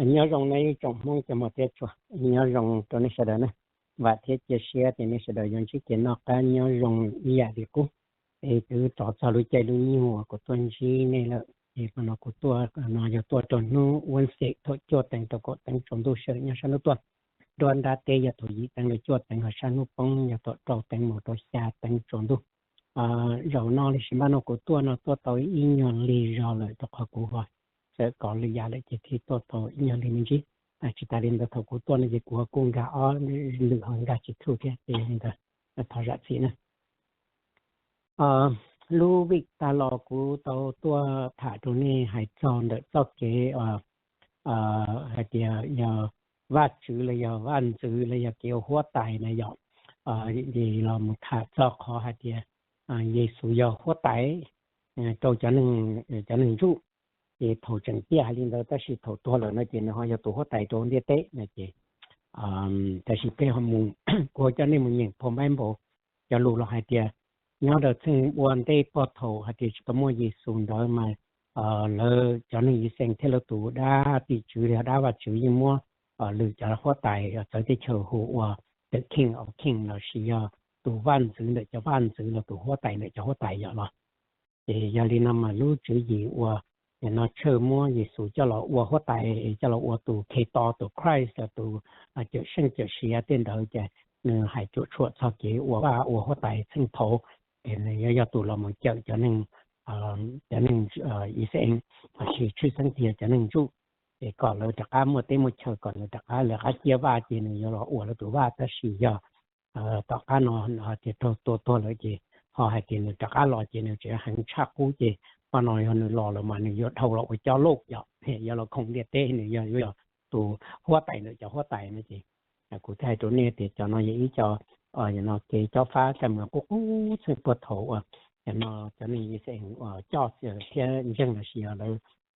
Nyob zoo nej ib tsoom Hmoob cov muaj thiab tshua, nyob zoo rau nej sawv daws na. Vam thiab cia siab tias nej sawv daws yuav ntsib kev noj qab nyob zoo ib yam li qub. Es twb rov txog lub caij lub nyoog uas kuv tuaj ntsib nej lawm, es no kuv tuaj no yog tuaj rau hnub Wednesday thaum cuaj teev rau kaum teev tsaus ntuj sawm nyob sab hnub tuaj. Nruab nrab teb yog thaum yim teev rau cuaj teev ho sab hnub poob yog thaum rau teev mus rau xya teev tsaus ntuj. Zaum no los sis npaj no kuv tuaj no tuaj tau ib nyuag lig zog lawm rau qhov kuv ho txawm kov lwm yam lawm ces thiaj tuaj tau ib nyuag lig me ntsis. Tsis tas li ntawd thaum kuv tuaj no ces kuv ho kuj nkag ob lwm ho nkag tsis thwj thiab ces li ntawd thov zam txim na. Lub vij tag los kuv tau tuaj tham rau nej hais txog ntawm txoj kev hais tias yog Vajtswv los yog vaj ntxwv los yog kev ua huab tais na yom. Los mus tham txog qhov hais tias Yexus yog huab tais rau cov neeg ntsuj. Ces thaum tseem ciaj hais li ntawd tab sis thaum tuag lawm no ces nws ho yog tus huab tais rau ntiaj teb no ces tab sis peb ho mus, kuv coj nej mus nyeem phau Npaiv Npaum cov lus los hais tias nyob rau txheej ua ntej puag thaum hais tias tsis tau muaj Yexus ntawd mas lawv cov neeg Yixayees thiab lawv tus dab tim tswv los yog dab Vajtswv yeej muab lwm cov huab tais txawv teb chaws hu ua the King of Kings los sis yog tus vaj ntxwv ntawm cov vaj ntxwv los tus huab tais ntawm cov huab tais yom los. Ces yog li no mas lub tswv yim uas no Tshawj muab Yexus coj los ua huab tais, coj los ua tus Khetos, tus Christ, tus cawm seej cawm sia tej ntawd ces nws hais cuam tshuam txog kev ua vaj ua huab tais txheej thaud, es nws yuav yog tus los mus cawm cov neeg, cov neeg Yixayees los sis tshwj xeeb tiag cov neeg ntsuj, es kom lawv rov qab muaj teb muaj chaw, kom lawv rov qab lawv qab ciaj vaj ces nws yuav los ua lawv tus vaj. Tab sis yog tom qab no tias raug tua tuag lawm ces ho hais tias nws rov qab los ces nws tseem heev tshaj qub ces ho no yog nws los lawm mas nws yuav dhau los ua coj lauj yom, yuav los khoom ntiaj teb, nws yog yuav yog tus huab tais ntawm cov huab tais no ces kuv thiaj hais rau nej tias cov no yog ib co no kev cob fab kaj mus qub qub txheej puag thaum uas no cov neeg Yixayees coj thiab ntseeg los sis yog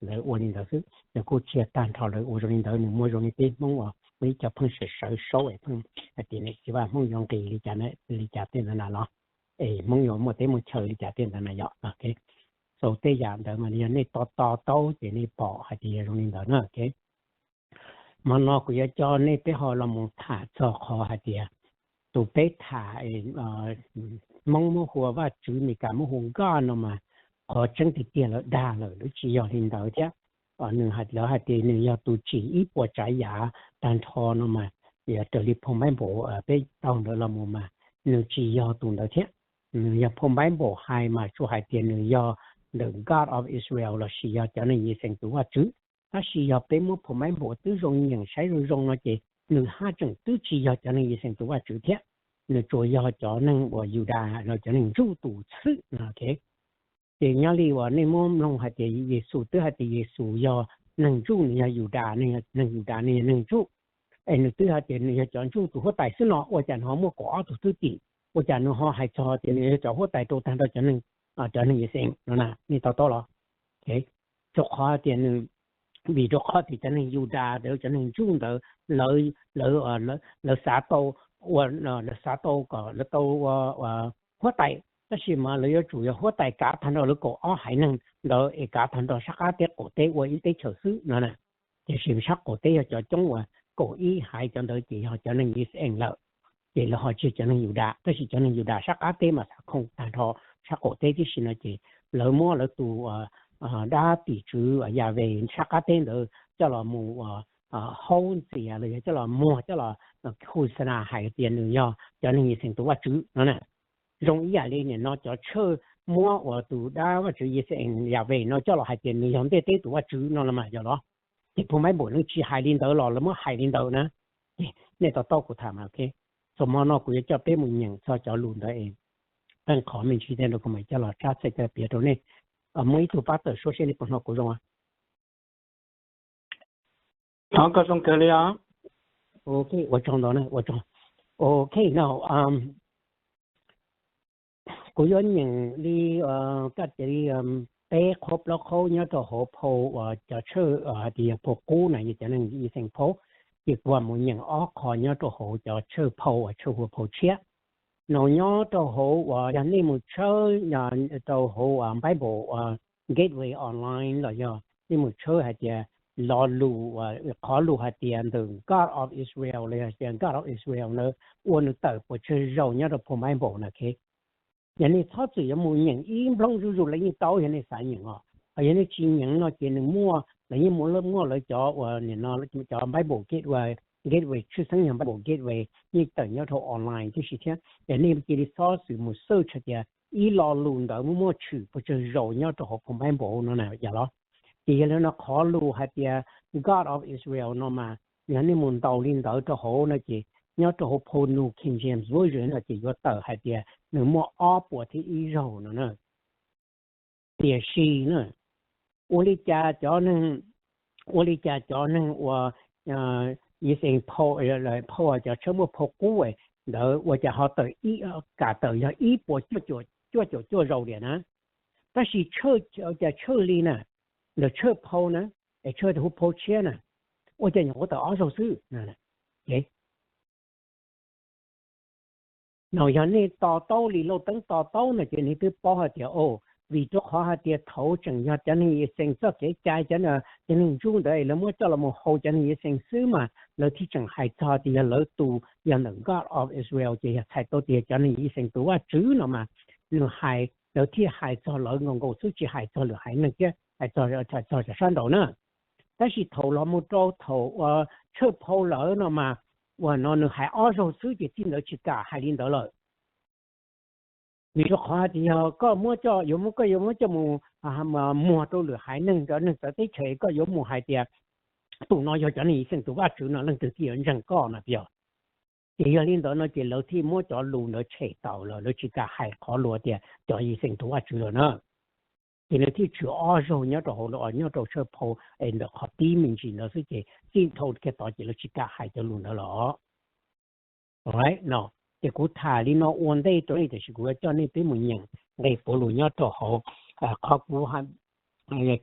lawv ua li ntawd xwb. Nws kuj tsis yog tag nrho lawv ua zoo li ntawd, nws muaj zoo li peb Hmoob uas muaj ib co pheej sawv sawv saub es pheej hais tias niam txiv vaj Hmoob yuav nqis li cas li cas tej ntawd na los, es Hmoob yuav muaj teb muaj chaw li cas tej ntawd na yom. Xaus tej yam ntawd mas yog nej to to taub ces nej pom hais tias yog zoo li ntawd na. Hmo no kuv yuav coj nej peb ho los mus tham txog qhov hais tias tus peb tham Hmoob muab hu ua Vajtswv, Meskas muab hu ua God no mas qhov tseeb tiag tiag lawv dag lawm, lawv tsis yog li ntawd thiab. Nws lawv hais tias nws yog tus tsim ib puas tsav yam tag nrho no mas, raws li phau Npaiv Npaum peb taug ntawd los mus mas nws tsis yog tus ntawd thiab. Nws yog phau Npaiv Npaum hais mas tsuas hais tias nws yog the God of Israel los sis yog cov neeg Yixayees tus Vajtswv. Tab sis yog peb muab phau Npaiv Npaum twb zoo nyeem saib zoo zoo no ces nws haj tseem twb tsis yog cov neeg Yixayees tus Vajtswv thiab, nws tsuas yog cov neeg uas Yudas los cov neeg ntsuj tus xwb no. Ces nyob li uas nej muab mloog hais tias Yexus twb hais tias Yexus yog neeg ntsuj, nws yog Yudas, neeg Yudas nws yog neeg ntsuj, es nws twb hais tias nws yog cov ntsuj tus huab tais xwb no, ua cas nws ho muaj kaum ob tug thwj tim? Ua cas nws ho hais txog tias nws yog cov huab tais rau tag nrho cov neeg Yixayees no na, nej to taub los? Rau qhov tias nws, vim rau qhov tias cov neeg Yudas ntawd, cov neeg ntsuj ntawd, lawv xav tau, lawv xav tau kom lawv tau ua huab tais, tab sis mas lawv yuav tsum yog huab tais kav tag nrho lawv kaum ob haiv neeg ntawd es kav tag nrho sab qab teb qaum teb ua ib teb chaws xwb no. Tiam sis sab qaum teb yog cov coob uas kaum ib haiv cov ntawd ces yog cov neeg Yixayees lawm, ces lawv ho tsis yog cov neeg Yudas. Tab sis cov neeg Yudas sab qab teb mas xav khoom tag nrho sab qaum teb tib si no ces lawv muab lawv tus dab tim tswv Yaves sab qab teb ntawd coj los mus haub ntxias los yog coj los muag, coj los hu xas nas hais tias nws yog cov neeg Yixayees tus Vajtswv no na. Zoo ib yam li nim no cov Tshawj muab uas tus dab Vajtswv Yixayees Yaves no coj los hais tias nws yog ntiaj teb tus Vajtswv no los mas yog los? Ces phau Npaiv Npaum nws tsis hais li ntawd los lawv muab hais li ntawd na. Nej to taub kuv tham mas. Txog hmo no kuv yuav coj peb mus nyeem txog cov lus ntawd es qeej qhov me ntsis tej no kuv mam coj los tsab txhais coj piav rau nej. Muaj ib tug pab tawm suab seb nej puas hnov kuv zoo. Hnov koj zoo kawg li os. Ok, ua tsaug ntau na, ua tsaug. Ok, no kuv yuav nyeem li, kaj tias li peb qhov plaub qhov nyob rau hauv phau uas cov Tshawj hais tias yog phau qub na, yog cov neeg Yixayees phau, ces kuv mus nyeem ob qho nyob rau hauv cov Tshawj phau uas Tshawj hu ua phau tshiab. No nyob rau hauv uas yog nej mus tshawb rau hauv uas Bible uas Gateway Online los yog nej mus tshawb hais tias lo lus, qhov lus hais tias the God of Israel los yog tias God of Israel na, ua nws tawm puas tsawg zaus nyob rau phau Bible na. Yog nej txhob txwm yuav mus nyeem ib nplooj zuj zus los yeej tau, yog nej xav nyeem os. Ho yog nej tsis nyeem no ces nws muaj, lawv yeej muaj, muaj lawv cov uas nim no cov Bible Gateway, Gateway tshwj xeeb yog Bible Gateway yeej tawm nyob rau online tib si thiab. Ces nej cia li txhob txwm mus search hais tias ib lo lus ntawd muaj muaj tshwm puas tsawg zaus nyob rau hauv phau Bible no na yom los. Ces yog li no qhov lus hais tias God of Israel no mas yog nej mus ntaus li ntawd rau hauv no ces nyob rau hauv phau New King James Version no ces yuav tawm hais tias nws muaj ob puas thiab ib zaug no na. Tiam sis na, ua li cas cov neeg, ua li cas cov neeg uas Yixayees phau, phau cov tshawb muaj phau qub ntawd ua cas ho tawm, kam tawm yog ib puas cuaj caum cuaj zaus tiam na? Tab sis cas tshawj li na, ntawm tshawj phau na, es tshawj hu phau tshiab na, ua cas nyuam qhuav tawm ob zaug xwb? No yog nej to taub li Lauj Teeb to taub no ces nej twb paub hais tias, o, vim rau qhov hais tias thaud tseem yog cov neeg Yixayees txoj kev cai, cov, cov neeg Jew ntawd es lawv muab coj los mus haus cov neeg Yixayees xwb mas lawv thiaj tseem hais txog tias yog lawv tus, yog ntawm God of Israel ces yog txhais tau tias cov neeg Yixayees tus Vajtswv no mas nws hais, lawv thiaj hais txog lawv nkaus nkaus xwb tsis hais txog lwm haiv neeg thiab hais txog, txog cov sab nraud na. Tab sis thaum los mus rau thaum uas tshawj phau lawm no mas, uas no nws hais ob zaug xwb ces txij ntawd tsis kam hais li ntawd lawm. Vim rau qhov hais tias yog koj muab coj, yuav muab, koj yuav muab coj mus muag rau lwm haiv neeg, cov neeg txawv teb chaws, koj yuav mus hais tias tus no yog cov neeg Yixayees tus Vajtswv no leej twg thiaj yuav ntseeg koj no yog. Ces yog li ntawd no ces lawv thiaj muab cov lus ntawd tshem tawm lawm, lawv tsis kam hais qhov lus tias cov Yixayees tus Vajtswv lawm na. Ces nws thiaj tshwm ob zaug nyob rau hauv, nyob rau tshawj phau es ntawm qhov pib me ntsis ntawd xwb ces txij dhau kiag tod ces lawv tsis kam hais cov lus ntawd lawm. No ces kuv tham li no ua ntej rau nej tiam sis kuv yuav coj nej peb mus nyeem nqe puav lus nyob rau hauv, qhov kuv,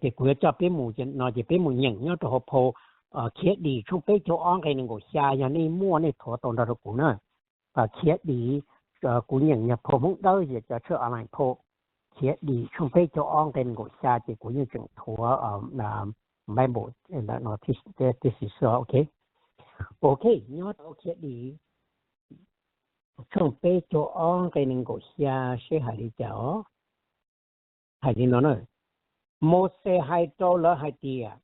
ces kuv yuav coj peb mus no ces peb mus nyeem nyob rau hauv phau Khiav Dim tshooj peb caug ob nqe nees nkaum xya, yog nej muaj nej thuav tau nrog rau kuv na. Khiav Dim, kuv nyeem yog phau Hmoob Dawb, yog cov tshawj online phau. Khiav Dim tshooj peb caug ob nqe nees nkaum xya ces kuv yeej tseem thuav Bible ntawm no tib si xwb. Ok, nyob rau Khiav Dim tshooj peb caug ob nqe nees nkaum xya seb hais li cas os. Hais li no na, Mauxes hais rau lawv hais tias,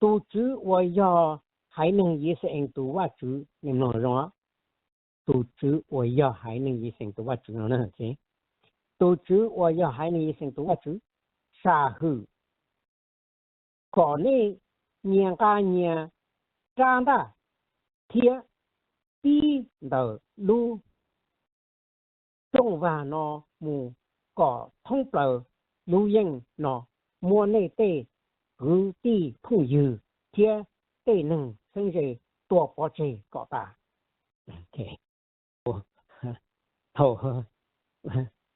tus Tswv uas yog haiv neeg Yixayees tus Vajtswv, mloog zoo, tus Tswv uas yog haiv neeg Yixayees tus Vajtswv no, tus Tswv uas yog haiv neeg Yixayees tus Vajtswv sam hwm kom nej nyias nqa nyias rab ntaj thiab pib ntawm lub rooj vag no mus kom thoob plaws lub yeej no, muab nej tej kwv tij phooj ywg thiab tej neeg txheeb ze tua pov tseg kom tas. Thaum,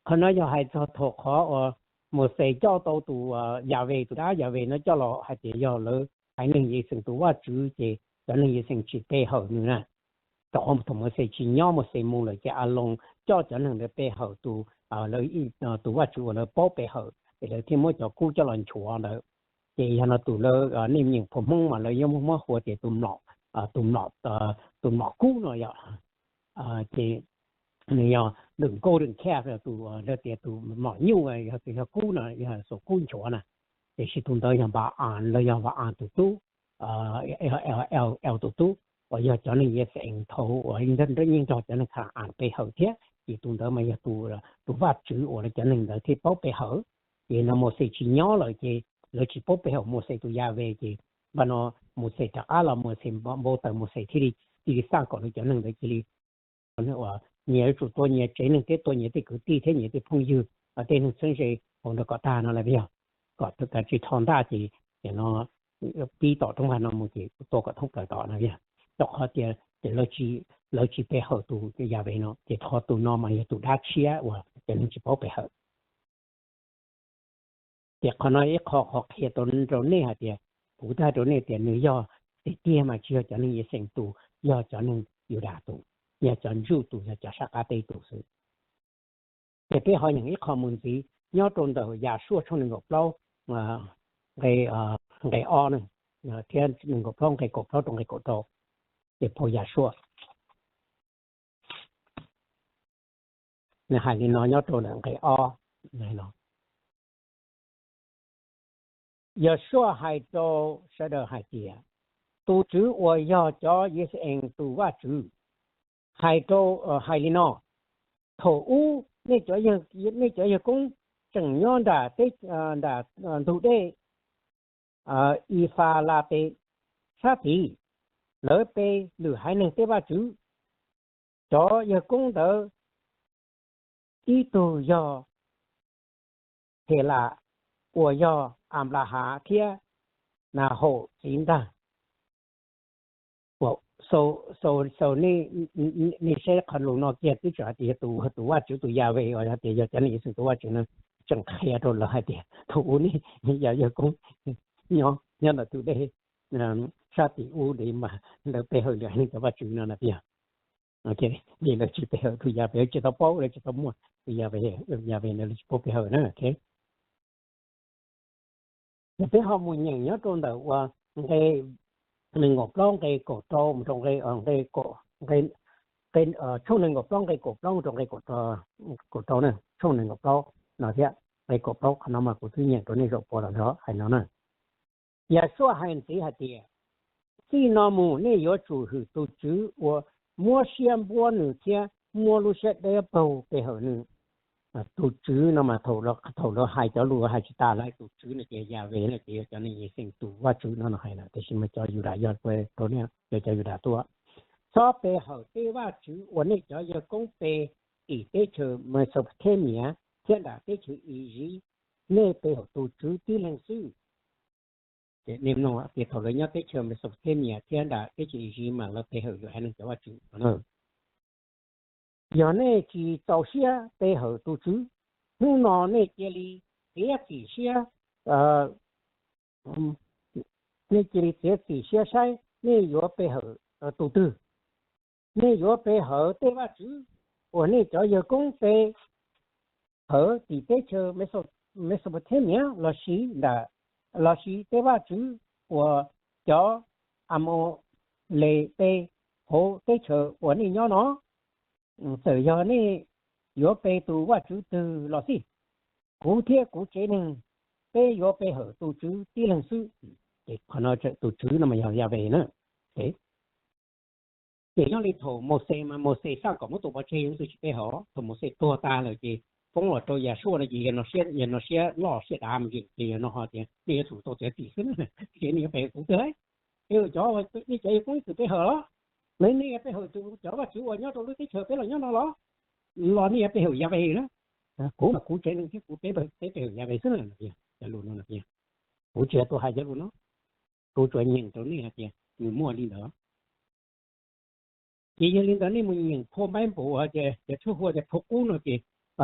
qhov no yog hais txog thaum qhov uas Mauxes coj tau tus Yaves, tus dab Yaves no coj los hais tias yog lawv haiv neeg Yixayees tus Vajtswv ces cov neeg Yixayees tsis pe hawm nws na. Rau qhov thaum Mauxes tsis nyob, Mauxes mus lawm ces Aloos coj cov neeg ntawd pe hawm tus, tus Vajtswv uas lawv paub pe hawm es lawv thiaj muab cov kub coj los nchuav ntawd. Ces yog no tus lawv, nej nyeem phau Hmoob mas lawv yuav muab hu tias tus mlom, tus mlom kub no yog, ces nws yog ntawm nkauj ntawm khaj, tus lawv tias tus mlom nyuj, yog tus yog kub no, yog xuas kub nchuav na. Tiam sis tus ntawd yog Npa-as los yog Va-as tus tub, El tus tub, uas yog cov neeg Yixayees thaud uas yeej nrog cov neeg Khana-as pe hawm thiab, ces tus ntawd mas yog tus Vajtswv uas lawv cov neeg ntawd thiaj paub pe hawm. Ces no Mauxes tsis nyob lawm ces lawv tsis paub pe hawm Mauxes tus Yaves ces, npaj no Mauxes rov qab los Mauxes npau taws Mauxes thiaj li, cia li xaj kom lawv cov neeg ntawd cia li uas nyias yuav tsum tua nyias tsev neeg thiab tua nyias tej kwv tij thiab nyias tej phooj ywg, tej neeg txheeb ze hauv ntawd kom tag no las yog kom kav tsij rho ntaj ces, ces no pib tom rooj vag no mus ces tua kom thoob plaws tom no yog. Rau qhov tias ces lawv tsis pe hawm tus Yaves no ces thov tus no mas yog tus dab tshiab uas cov neeg tsis paub pe hawm. Ces qhov no ib qho qhov qhia rau nej hais tias, kuv twb hais rau nej tias nws yog tiag tiag mas tsis yog cov neeg Yixayees tus, yog cov neeg Yudas tus, yog cov Jew tus, yog cov sab qab teb tus xwb. Ces peb ho nyeem ib qho mus ntxiv nyob rau ntawm Yahshua tshooj nees nkaum plaub, nqe ob na. thiab nees nkaum plaub nqe kaum plaub rau nqe kaum rau. Ces phau Yasuaj nws hais li no nyob rau ntawm nqe ob no: Yasuaj hais rau sawv daws hais tias, tus Tswv uas yog cov Yixalayees tus Vajtswv hais rau, hais li no: Thaum ub nej cov yawg koob tseem nyob nram, nram ntug dej Ifalates sab tid, lawv pe lwm haiv neeg tej vaj tswv. Cov yawg koob ntawd ib tug yog Helas, uas yog Anplaham thiab Nahaus txiv ntag. Xaus, nej saib qhov lus no kiag twb tseem hais tias yog tus, tus Vajtswv tus Yahweh uas hais tias yog cov neeg Yixalayees tus Vajtswv no tseem qhia rau lawv hais tias thaum ub nej yog yawg koob nyob, nyob ntawm tus dej sab tim ub nti mas lawv pe hawm lwm haiv neeg cov vaj tswv no na tiag. Vim lawv tsis pe hawm tus Yahweh, lawv tsis tau paub, lawv tsis tau muaj tus Yahweh, Yahweh ntawd lawv tsis paub pe hawm na. Ces peb ho mus nyeem nyob rau ntawm uas nqe nees nkaum plaub nqe kaum rau mus rau nqe, nqe, tshooj nees nkaum plaub nqe kaum plaub mus rau nqe kaum rau na, tshooj nees nkaum plaub no thiab nqe kaum plaub, qhov no mas kuv twb nyeem rau nej zaum pua los ntawd hais no na. Yasuaj hais ntxiv hais tias, txij no mus nej yuav tsum hwm tus Tswv uas muab siab npuab nws thiab muab lub siab dawb paug pe hawm nws. Tus Tswv no mas thaum lawv hais cov lus hais tsis tas lawv hais tus Tswv no ces Yahweh no ces yog cov neeg Yixalayees tus Vajtswv no no hais lawm, tiam sis mas cov Yudas yog rau, cov Yudas tuaj. Txhob pe hawm tej vaj tswv uas nej cov yawg koob pe tim teb chaws Mesopotamia thiab nram teb chaws Iziv, nej pe hawm tus Tswv tib leeg xwb. Ces nej mloog tias thaum lawv nyob teb chaws Mesopotamia thiab nram teb chaws Iziv mas lawv pe hawm lwm haiv neeg cov vaj tswv no. Yog nej tsis txaus siab pe hawm tus Tswv, hnub no nej cia li txiav txim siab, nej cia li txiav txim siab saib nej yuav pe hawm tus twg. Nej yuav pe hawm tej vaj tswv uas nej cov yawg koob pe hawm tim teb chaws Mesopotamia los sis, los sis tej vaj tswv uas cov Amaules pe hauv teb chaws uas nej nyob no? Txawm yog nej yuav pe tus vaj tswv twg los xij, kuv thiab kuv tsev neeg peb yuav pe hawm tus Tswv tib leeg xwb. Ces qhov no tus Tswv no mas yog Yahweh na. Ces nyob li thaum Mauxes mas Mauxes xaj kom muab tua pov tseg, leej twg tsis pe hawm. Thaum Mauxes tuag tag lawm ces poob los rau Yasuaj no ces yog no siab, yog no siab loj siab dav mus ces yog no ho tias nej yuav tsum tau txiav txim xwb na, ces nej yuav pe hawm tus twg? Pe hawm cov, nej cov yawg koob ib txwm pe hawm los? Nej yuav pe hawm cov vaj tswv uas nyob rau lub teb chaws peb los nyob no los? Los nej yuav pe hawm Yahweh na? Kuv mas kuv tsev neeg thiab kuv peb, peb pe hawm Yahweh xwb na. Cov lus no, kuv tsis yog tus hais cov lus no, kuv tsuas nyeem rau nej hais tias nws muaj li ntawd. Ces yog li ntawd nej mus nyeem phau Npaiv Npaum, cov tshuaj hu tias phau qub no ces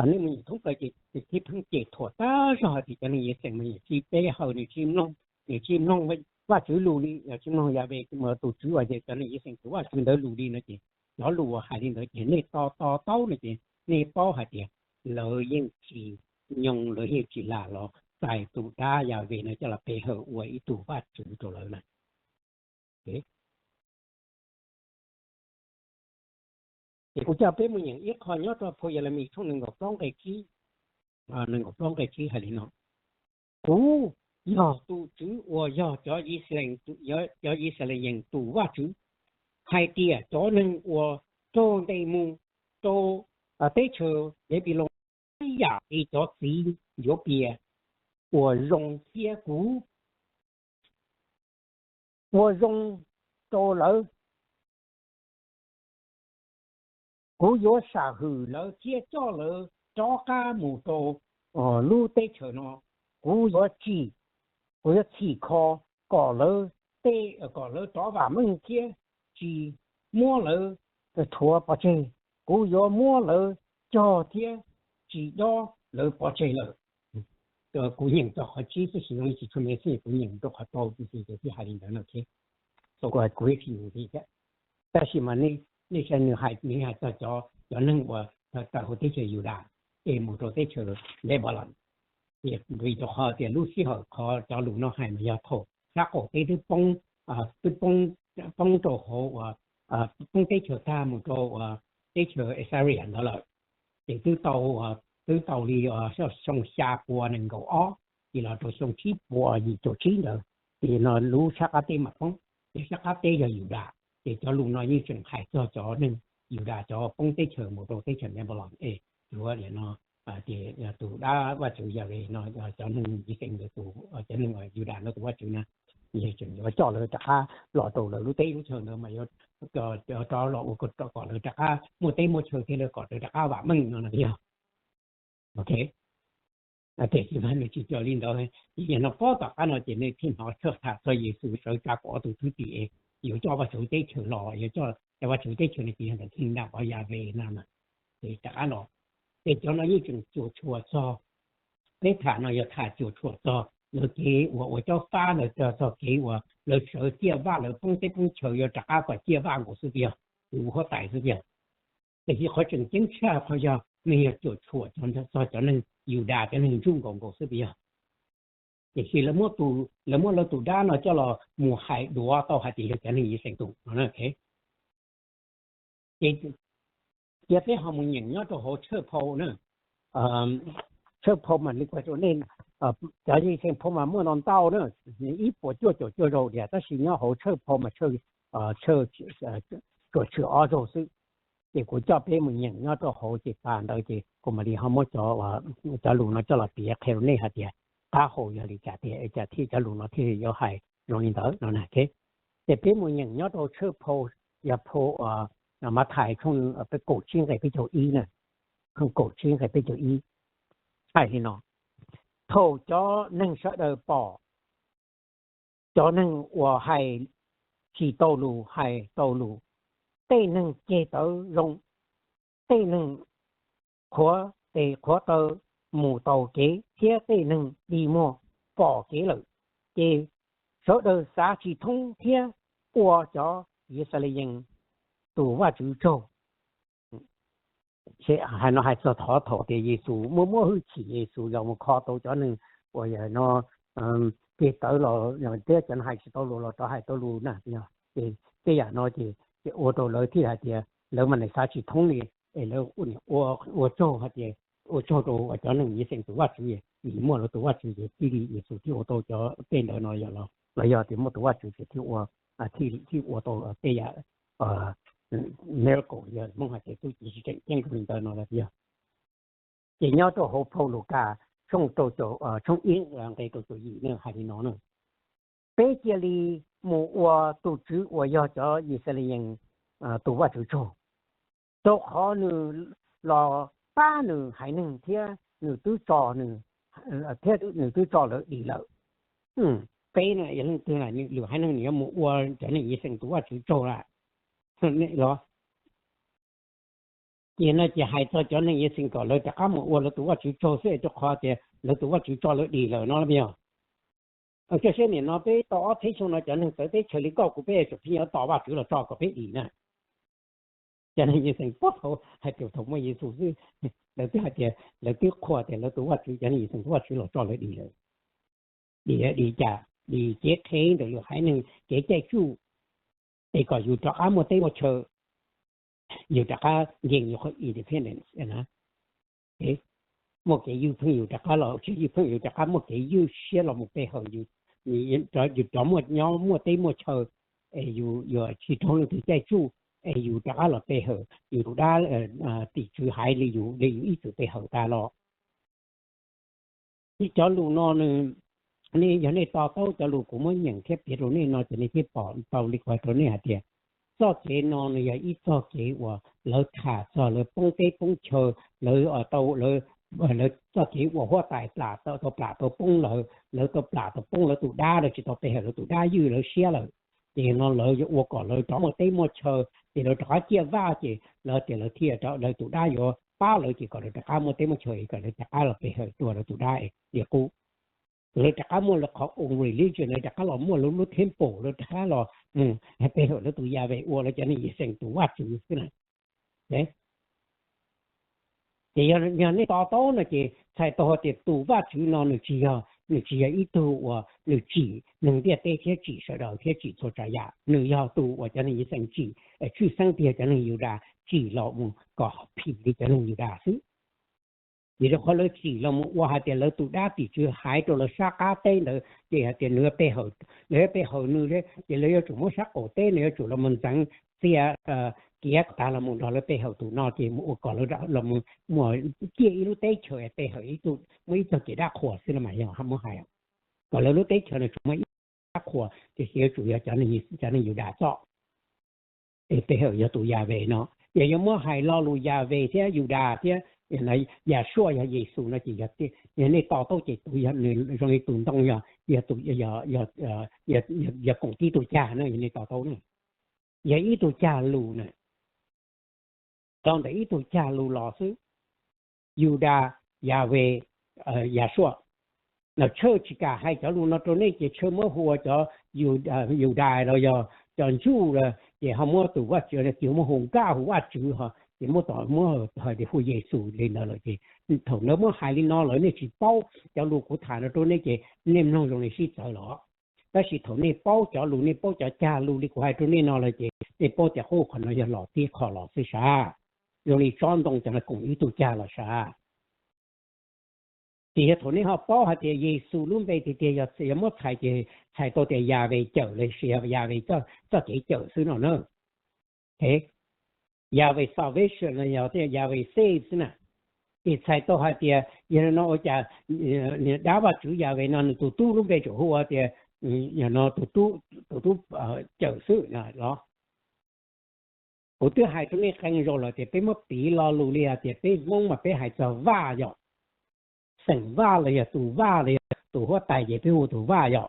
nej mus nyeem thoob plaws ces thiaj pheej cem thuam tag zog hais tias cov neeg Yixalayees mas nws tsis pe hawm, nws tsis mloog, nws tsis mloog Vajtswv lus li, tsis mloog Yahweh tus Tswv uas yog cov neeg Yixalayees tus Vajtswv ntawd lus li no ces cov lus uas hais li ntawd ces nej to to taub no ces nej paub hais tias lawv yeej tsis nyoo, lawv yeej tsis lam los txais tus dab Yahweh no coj los pe hawm ua ib tug vaj tswv rau lawv na. Ces kuv coj peb mus nyeem ib qho nyob rau phau Yelemis tshooj nees nkaum plaub nqe tsib, nees nkaum plaub nqe tsib hais li no: Kuv yog tus Tswv uas yog cov Yixalayees, cov Yixalayees tus Vajtswv, hais tias cov neeg uas raug ntes mus rau teb chaws Npanpiloos ib yam li cov txiv yuav pias uas zoo thiab kuv ua zoo rau lawv. Kuv yuav sam hwm lawv thiab coj lawv rov qab mus rau lub teb chaws no. Kuv yuav tsim, kuv yuav txhim kho kom lawv tej, kom lawv rov vam meej thiab tsis muab lawv rhuav pov tseg. Kuv yuav muab lawv cog thiab tsis dob lawv pov tseg lawm. Kuv nyeem txog qhov tsib xwb, tsis zoo li tsis tshua me xwb, kuv nyeem rau qhov rau tus xwm ces thiaj hais li ntawd no. Kuv thiaj tsis nyeem thiab, tab sis mas nej saib nws hais, nws hais txog cov, cov neeg uas tawm hauv teb chaws Yudas es mus rau teb chaws Npanpiloos. Vim rau qhov tias lub sij hawm qhov cov lus no hais mas yog thaum sab qaum teb twb poob, twb poob, poob rau hauv uas, poob teb chaws tag mus rau uas teb chaws Assyria ntawd lawm. Ces twb tau, twb tau li xyoo xya pua nees nkaum ob, ces los rau xyoo tsib pua yim caum tsib ntawd, ces no lub sab qab teb mam poob. Ces sab qab teb yog Yudas, ces cov lus no yeej tseem hais txog cov neeg Yudas cov poob teb chaws mus rau teb chaws Babylon es yuav li no, ces tus dab vaj tswv Yahweh no, cov neeg Yixees ntawd tus, cov neeg Yudas ntawd tus vaj tswv na, yeej tseem yuav coj lawv rov qab los rau lawv lub teb lub chaw ntawd mas yuav rov los ua kom lawv rov qab muaj teb muaj chaw thiab lawv kom lawv rov qab vam meej no na yog. Ok, tiam sis mas nws tsis cog li ntawd. Ces yog no pob tom qab no ces nej thiaj hnov tshaj tham txog Yexus sawv tsa kaum ob tug thwj tim es yuav coj Vaj Tswv teb chaws los, yuav coj Vaj Tswv teb chaws no ces yog ntawm kingdom of Yahweh no na. Ces rov qab los, ces cov no yeej tseem cuam tshuam txog, peb tham no yog tham cuam tshuam txog lawv kev uas ua cob fab ntawd, txog kev uas lawv sawv ciaj vaj lawv poob teb poob chaw yuav rov qab kom ciaj vaj nkaus xwb tiag, tus huab tais xwb tiag. Tiam sis qhov tseem ceeb tshaj qhov yog nws yog cuam tshuam txog cov neeg Yudas cov neeg ntsuj nkaus nkaus xwb tiag. Tiam sis lawv muab lawv tus dab no coj los mus hais duav tau hais tias yog cov neeg Yixees tus no. Ces cia peb ho mus nyeem nyob rau hauv tshawj phau na. Tshawj phau mas li kuv hais rau nej, cov Yixees phau mas muaj ntau ntau na, ib puas cuaj caum cuaj zaug tiag, tab sis nyob hauv tshawj phau mas tshawj, tsuas tshwm ob zaug xwb. Ces kuv coj peb mus nyeem nyob rau hauv ces tas ntawd ces kuv mam li ho muab cov, cov lus no coj los piav qhia rau nej hais tias qab hau yog li cas tiag, cas thiaj cov lus no thiaj yuav hais zoo li ntawd no na. Ces peb mus nyeem nyob rau tshawj phau, yog phau Mathais tshooj kaum tsib nqe peb caug ib na, kaum tsib nqe peb caug ib, hais li no: Thaum cov neeg sawv daws pom, cov neeg uas hais tsis tau lus hais tau lus, tej neeg ceg tawv zoo, tej neeg qhuav tes qhuav taw mus tau kev, thiab tej neeg dig muag pom kev lawm, ces sawv daws xav tsis thoob thiab ua cov Yixalayees tus Vajtswv tsaug. Hais no hais txog thaum tias Yexus muaj muaj hwj chim, Yexus yog mus kho tau cov neeg uas yog no ceg tawv los thiab cov neeg hais tsis tau lus los rov hais tau lus na. Ces tej yam no ces ua rau lawv thiaj hais tias lawv mas nws xav tsis thoob li, es lawv ua tsaug hais tias ua tsaug rau cov neeg Yixalayees tus Vajtswv, vim muaj lawv tus Vajtswv ces thiaj li Yexus thiaj ua tau cov tej ntawd no, los yog tias muaj tus Vajtswv ces thiaj ua, thiaj ua tau tej yam miracle, yog Hmoob hais tias txuj ci tseem ceeb li ntawd no los yog. Ces nyob rau hauv phau Lukas tshooj rau, tshooj ib nqe rau caum yim na hais li no na: Peb cia li mus ua tus Tswv uas yog cov Yixalayees tus Vajtswv tsaug, rau qhov nws los pab nws haiv neeg thiab nws twb tso, thiab nws twb tso lawv dim lawm. Peb no yog leej twg na, lwm haiv neeg nws yuav mus ua cov neeg Yixalayees tus Vajtswv tsaug lawm los? Ces no ces hais txog cov neeg Yixalayees kom lawv rov qab mus ua lawv tus Vajtswv tsaug xwb, rau qhov tias lawv tus Vajtswv tso lawv dim lawm no los yog? Coj siab niam no peb tau ob txhiab xyoo no cov neeg txawv teb chaws li koj kuv peb tseem pheej yuav tos Vajtswv los tso kom peb dim na. Cov neeg Yixalayees puag thaum hais tias thaum muaj Yexus xwb, lawv twb hais tias lawv twb qhuas tias lawv tus Vajtswv, cov neeg Yixalayees tus Vajtswv los tso lawv dim lawm. Dim, dim cas? Dim cev qhev ntawm lwm haiv neeg kev caij tsuj, es kom yus rov qab muaj teb muaj chaw, yus rov qab nkees yus qhov independence na. Muaj kev ywj pheej yus rov qab los, tsis ywj pheej yus rov qab muaj kev ywj siab los mus pe hawm, yus rov muaj nyob muaj teb muaj chaw, es yus yuav tsis raug leej twg caij tsuj, es yus rov qab los pe hawm yus tus dab, tim tswv haiv li yus, li yus ib txwm pe hawm tas los. Ces cov lus no nws, nej yog nej to taub cov lus kuv muab nyeem thiab piav rau nej no ces nej thiaj pom tau li kuv hais rau nej hais tias txoj kev no nws yog ib txoj kev uas lawv tham txog lawv poob teb poob chaw, lawv tau, lawv txoj kev ua huab tais plam tau, tau plam tau poob lawv, lawv tau plam tau poob lawv tus dab, lawv tsis tau pe hawm lawv tus dab ywj lawv siab lawm. Ces no lawv yuav ua kom lawv rov muaj teb muaj chaw, ces lawv rov qab ciaj vaj, ces lawv tias lawv thiaj, lawv tus dab yuav pab lawv, ces kom lawv rov qab muaj teb muaj chaw, kom lawv rov qab los pe hawm tua lawv tus dab li qub. Lawv rov qab muaj lawv qhov own religion, lawv rov qab los muaj lawv lub temple, lawv rov qab los pe hawm lawv tus Yahweh, ua lawv cov neeg Yixalayees tus Vajtswv xwb na. Ces yog nej to taub no ces txhais tau tias tus Vajtswv no nws tsis yog nws tsis yog ib tug uas nws tsim neeg ntiaj teb thiab tsim sawv daws thiab tsim txhua tsav yam, nws yog tus uas cov neeg Yixees tsim, tshwj xeeb tiag cov neeg Yudas tsim los mus kom phim li cov neeg Yudas xwb. Vim rau qhov lawv tsim los mus ua hais tias lawv tus dab tim tswv haiv rau lawv sab qab teb ntawd ces hais tias nws pe hawm, lawv pe hawm nws thiab ces lawv yuav tsum muab sab qaum teb no yuav tsum los mus ntxeev txia kiav tas los mus nrog lawv pe hawm tus no ces mus ua kom lawv los mus muaj ciaj ib lub teb chaws pe hawm ib tug, muaj ib txog kev dab qhuas xwb no mas yog muab hais kom lawv lub teb chaws no tsuas muaj ib dab qhuas tiam sis yuav tsum yog cov neeg Yudas txoj. Es pe hawm yog tus Yahweh no, yog yuav muab hais lo lus Yahweh thiab Yudas thiab Yahshua yog Yexus no ces yog nej to taub ces tus yog nws zoo li tus ntoo yog, yog tus, yog koom tib tug cag no yog nej to taub na. Yog ib tug cag lus na, tau ntawm ib tug cag lus los xwb. Yudas, Yahweh, Yahshua. Los Tshawj tsis kam hais cov lus no rau nej ces Tshawj muab hu ua cov Yudais los yog cov Ntsuj ces ho muab tus Vajtswv tias muab hu Nkaj hu Vajtswv ho ces muab tom muab hais tias hu Yexus li ntawd lawm ces thaum ntawd muab hais li no lawm nej tsis paub cov lus kuv tham no rau nej ces nej mloog zoo li sib txawv los. Tab sis thaum nej paub cov lus, nej paub cov cag lus li kuv hais rau nej no lawm ces nej paub tias qub qhov no yog los tib qho los xwb sav, zoo li tsob ntoo cov no koom ib tug cag los sav. Ces yog thaum nej ho paub hais tias Yexus lub npe tiag tiag yog muab txhais ces txhais tau tias Yahweh cawm los sis Yahweh txoj kev cawm xwb no na. Yahweh salvation los yog tias Yahweh save xwb na. Ces txhais tau hais tias yog li no ua cas dab Vajtswv Yahweh no nws tus tub lub npe tsum hu ua tias no tus tub cawm xwb no los. Kuv twb hais rau nej qee zaus lawm tias peb muab piv lo lus li hais tias peb Hmoob mas peb hais txog Vaj yom, xeem Vaj los yog tus Vaj los yog tus huab tais ces peb hu tus Vaj yom.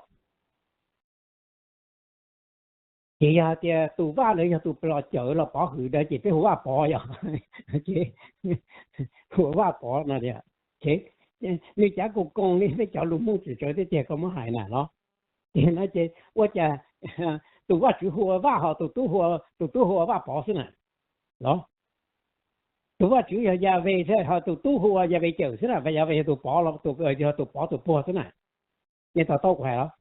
Ces yog hais tias tus Vaj ntawd yog tus los cawm los pov hwm ntawd ces peb hu Vaj Pov yom, hu ua Vaj Pov no tias, nws cav koos koos li peb cov lus Hmoob tsis tsawv tiag tiag koj muab hais na los. Ces no ces ua cas tus Vajtswv hu ua Vaj ho tus tub hu ua Vaj Pov xwb na los? Tus Vajtswv yog Yahweh thiab ho tus tub hu ua Yahweh cawm xwb na, Yahweh yog tus pov los tus, yog tus pov tus puag xwb na. Nej to taub kuv hais los?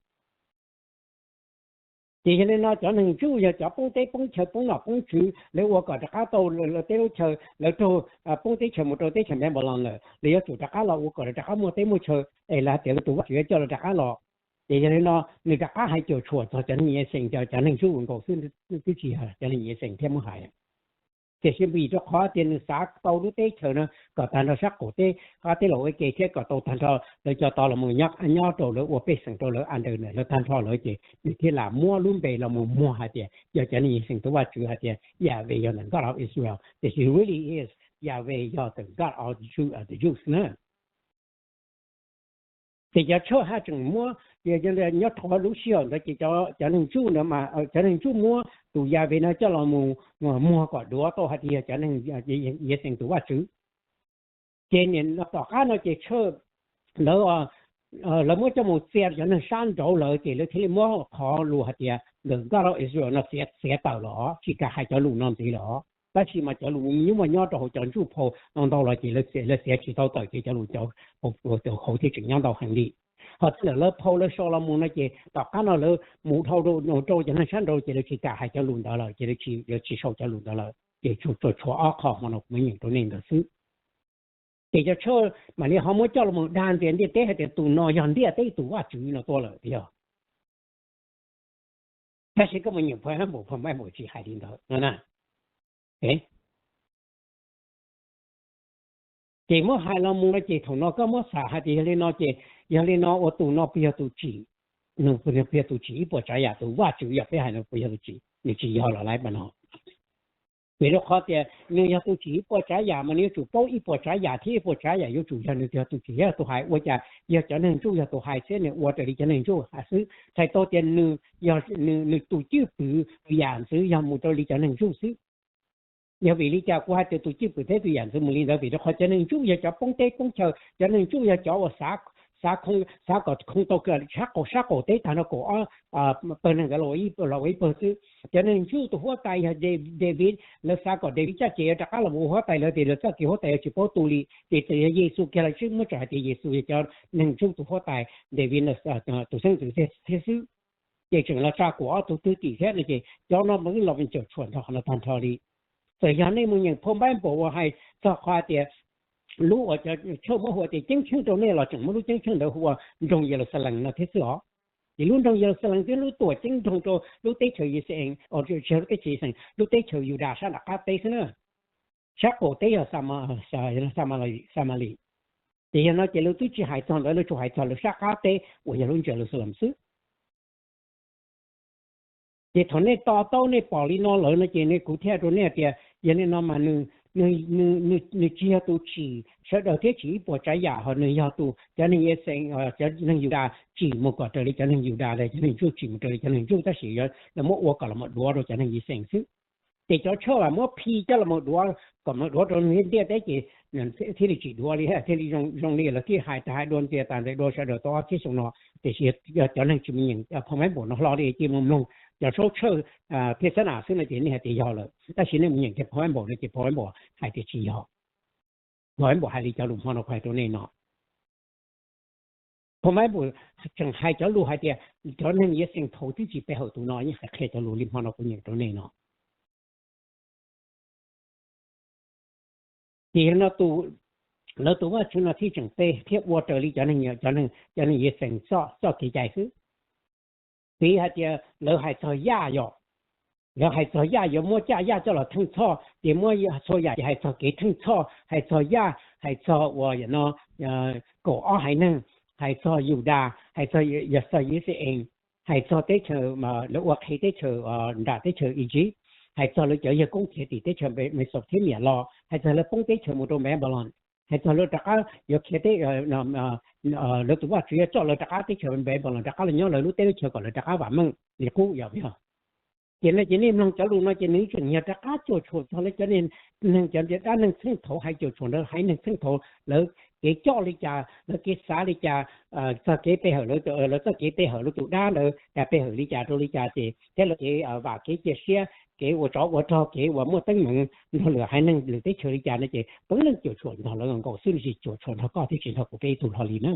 Ces yog li no cov neeg Ntsuj yog cov poob teb poob chaw poob nom poob tswv, lawv ua kom rov qab tau lawv teb lub chaw, lawv raug poob teb chaws mus rau teb chaws Npabylon lawm, lawv yuav tsum rov qab los ua kom lawv rov qab muaj teb muaj chaw es lawv hais tias lawv tus Vajtswv yuav coj lawv rov qab los. Ces yog li no nws rov qab hais cuam tshuam txog cov neeg Yixees, cov neeg Ntsuj nkaus xwb, twb tsis yog cov neeg Yixees thiab muab hais. Tiam sis vim rau qhov tias nws xav tau lub teb chaws no kom tag nrho sab qaum teb qab teb los ua ke thiab kom tau tag nrho lawv cov tod los mus nyob rau lawv ua pej xeem rau lawv under ntawm lawv tag nrho lawm ces nws thiaj lam muab lub npe los mus muag hais tias yog cov neeg Yixees tus Vajtswv hais tias Yahweh yog the God of Israel, tiam sis really is Yahweh yog the God of the Jews na. Ces cov Tshawj haj tseem muab, nyob rau lub sij hawm ntawd ces cov neeg Ntsuj ntawd mas cov neeg Ntsuj muab tus Yahweh no coj los mus muag kom duav tau hais tias yog cov neeg Yixees tus Vajtswv. Ces nim no tom qab no ces Tshawj ntawd lawv muab coj mus txia cov neeg sab nraud lawm ces lawv thiaj li muab qhov lus hais tias the God of Israel no txiav tawm los tsis kam hais cov lus no ntxiv lawm. Tab sis mas cov lus nyuaj muaj nyob rau hauv cov Ntsuj phau no ntau los ces lawv txiav tsis tau tawm ces cov lus hauv thiaj tseem nyob ntau heev li. Ho txij ntawm lawv phau lawv sau los mus no ces tom qab no lawv mus dhau rau cov neeg sab nraud ces lawv tsis kam hais cov lus ntawd lawm ces lawv tsis sau cov lus ntawd lawm ces tsuas tshuav ob qho hmo no kuv muab nyeem rau nej ntawd xwb. Ces cov Tshawj mam li ho muab coj los dag ntxias ntiaj teb hais tias tus no yog ntiaj teb tus Vajtswv no tuaj lawm tiag. Tab sis koj mus nyeem pha npaum pha npaum tsis hais li ntawd no na. Ces muab hais los mus no ces thaum no koj muab xam hais tias yog li no ces yog li no ua tus no puas yog tus tsim, nws puas yog tus tsim ib puas tsav yam, tus Vajtswv yog peb hais no puas yog tus tsim, nws tsis yog los lawm mas no. Vim rau qhov tias nws yog tus tsim ib puas tsav yam mas nws yuav tsum paub ib puas tsav yam thiab ib puas tsav yam yuav tsum yog nws yog tus tsim thiab tus hais. Ua cas yog cov neeg Ntsuj yog tus hais thiab nws ua raws li cov neeg Ntsuj hais xwb? Txhais tau tias nws yog nws tus cwj pwm tus yam ntxwv yog mus raws li cov neeg Ntsuj xwb. Yog vim li cas kuv hais tias tus cwj pwm thiab tus yam ntxwv mus li ntawd? Vim rau qhov cov neeg Ntsuj yog cov poob teb poob chaw, cov neeg Ntsuj yog cov uas xav xav kom khoo tau sab qaum teb tag nrho kaum ob pawg neeg ntawd los ua ib pawg xwb. Cov neeg ntsuj tus huab tais yog David, lawv xav kom David caj ces yuav rov qab los ua huab tais, lawv tias lawv txoj kev huab tais yuav tsis paub tu li, ces txawm yog Yexus kiag los tsis muaj tsam hais tias Yexus yog cov neeg ntsuj tus huab tais, David tus xeeb ntxwv thiab xwb. Ces tseem los tsa kaum ob tug thwj tim thiab no ces cov no mas wb los caum tshuam nrog qhov no tag nrho li. Txawm yog nej mus nyeem phau Npaiv Npaum uas hais txog qhov tias lub uas cov Tshawj muab hu tias ceeb tsheej rau nej los tseem muaj lub ceeb tsheej ntawd hu ua nroog Yeluxalees no thiab xwb os. Ces lub nroog Yeluxalees twb lub tuam ceeb nroog rau lub teb chaws Yixayees, tsis yog lub teb chaws Yixayees, lub teb chaws Yudas sab nram qab teb xwb na, sab qaum teb yog Xamalis. Ces yog no ces lawv twb tsis hais txog ntawd, lawv tsuas hais txog lawv sab qab teb uas yog lub Yeluxalees xwb. Ces thaum nej to taub nej pom li no lawm no ces kuv thiaj rau nej tias yog li no mas nws tsis yog tus tsim sawv daws thiab tsim ib puas tsav yam, ho nws yog tus, cov neeg Yixayees, cov neeg Yudas tsim mus kom raws li cov neeg Yudas, cov neeg ntsuj tsim mus raws li cov neeg ntsuj, tab sis lawv muab ua kom los mus duav rau cov neeg Yixayees xwb. Ces cov Tshawj mas muab phi coj los mus duav kom mus duav rau ntiaj teb ces thiaj li tsis duav li, thiaj li zoo li lawv thiaj hais tas hais dua ntxias tas ntxias dua sawv daws tau ob txhiab xyoo no. Tiam sis cov neeg tsis mus nyeem phau Npaiv Npaum no hlo li ces mus mloog cov Saub Tshawj thiab Xab Nas xwb no ces nej hais tias yog lawm, tab sis nej mus nyeem kiag phau Npaiv Npaum no ces phau Npaiv Npaum hais tias tsis yog. Phau Npaiv Npaum hais li cov lus hmo no kuv hais rau nej no. Phau Npaiv Npaum tseem hais cov lus hais tias cov neeg Yixayees thaum twb tsis pe hawm tus no, yeej hais qhia cov lus li hmo no kuv nyeem rau nej no. Ces yog no lawv tus Vajtswv no thiaj tseem pe thiab ua raws li cov neeg, cov neeg Yixayees txoj kev cai xwb. Piv hais tias lawv hais txog yaj yom, lawv hais txog yaj yuav muab caj yaj coj los theej txhoj, ces muab txhua yam ces hais txog kev theej txhoj, hais txog yaj, hais txog uas no kaum ob haiv neeg, hais txog Yudas, hais txog, yog txog Yixayees, hais txog teb chaws lawv ua qhev teb chaws nram teb chaws Iziv, hais txog lawv cov yawg koob khiav tim teb chaws Mexopotamias los, hais txog lawv poob teb chaws mus rau Npanpiloos, hais txog lawv rov qab yuav khiav teb, lawv tus Vajtswv yuav coj lawv rov qab teb chaws Npanpiloos rov qab los nyob lawv lub teb lub chaws kom lawv rov qab vam meej li qub yom. Ces no ces nej mloog cov lus no ces nws tseem yog rov qab cuam tshuam txog lawv cov neeg, cov dab neeg txheej thaud hais cuam tshuam ntawd, haiv neeg txheej thaud lawv kev coj li cas, lawv kev xav li cas, txog kev pe hawm lawv, lawv txoj kev pe hawm lawv tus dab ntawd cas pe hawm li cas rau li cas ces thiab lawv kev vam kev cia siab, kev ua tsov ua rog, kev uas muaj teeb meem nrog lwm haiv neeg lwm teb chaws li cas no ces peb leej cuam tshuam nrog lawv nkaus xwb, tsis cuam tshuam nrog koj thiab tsis nrog kuv peb ib tug hlo li na.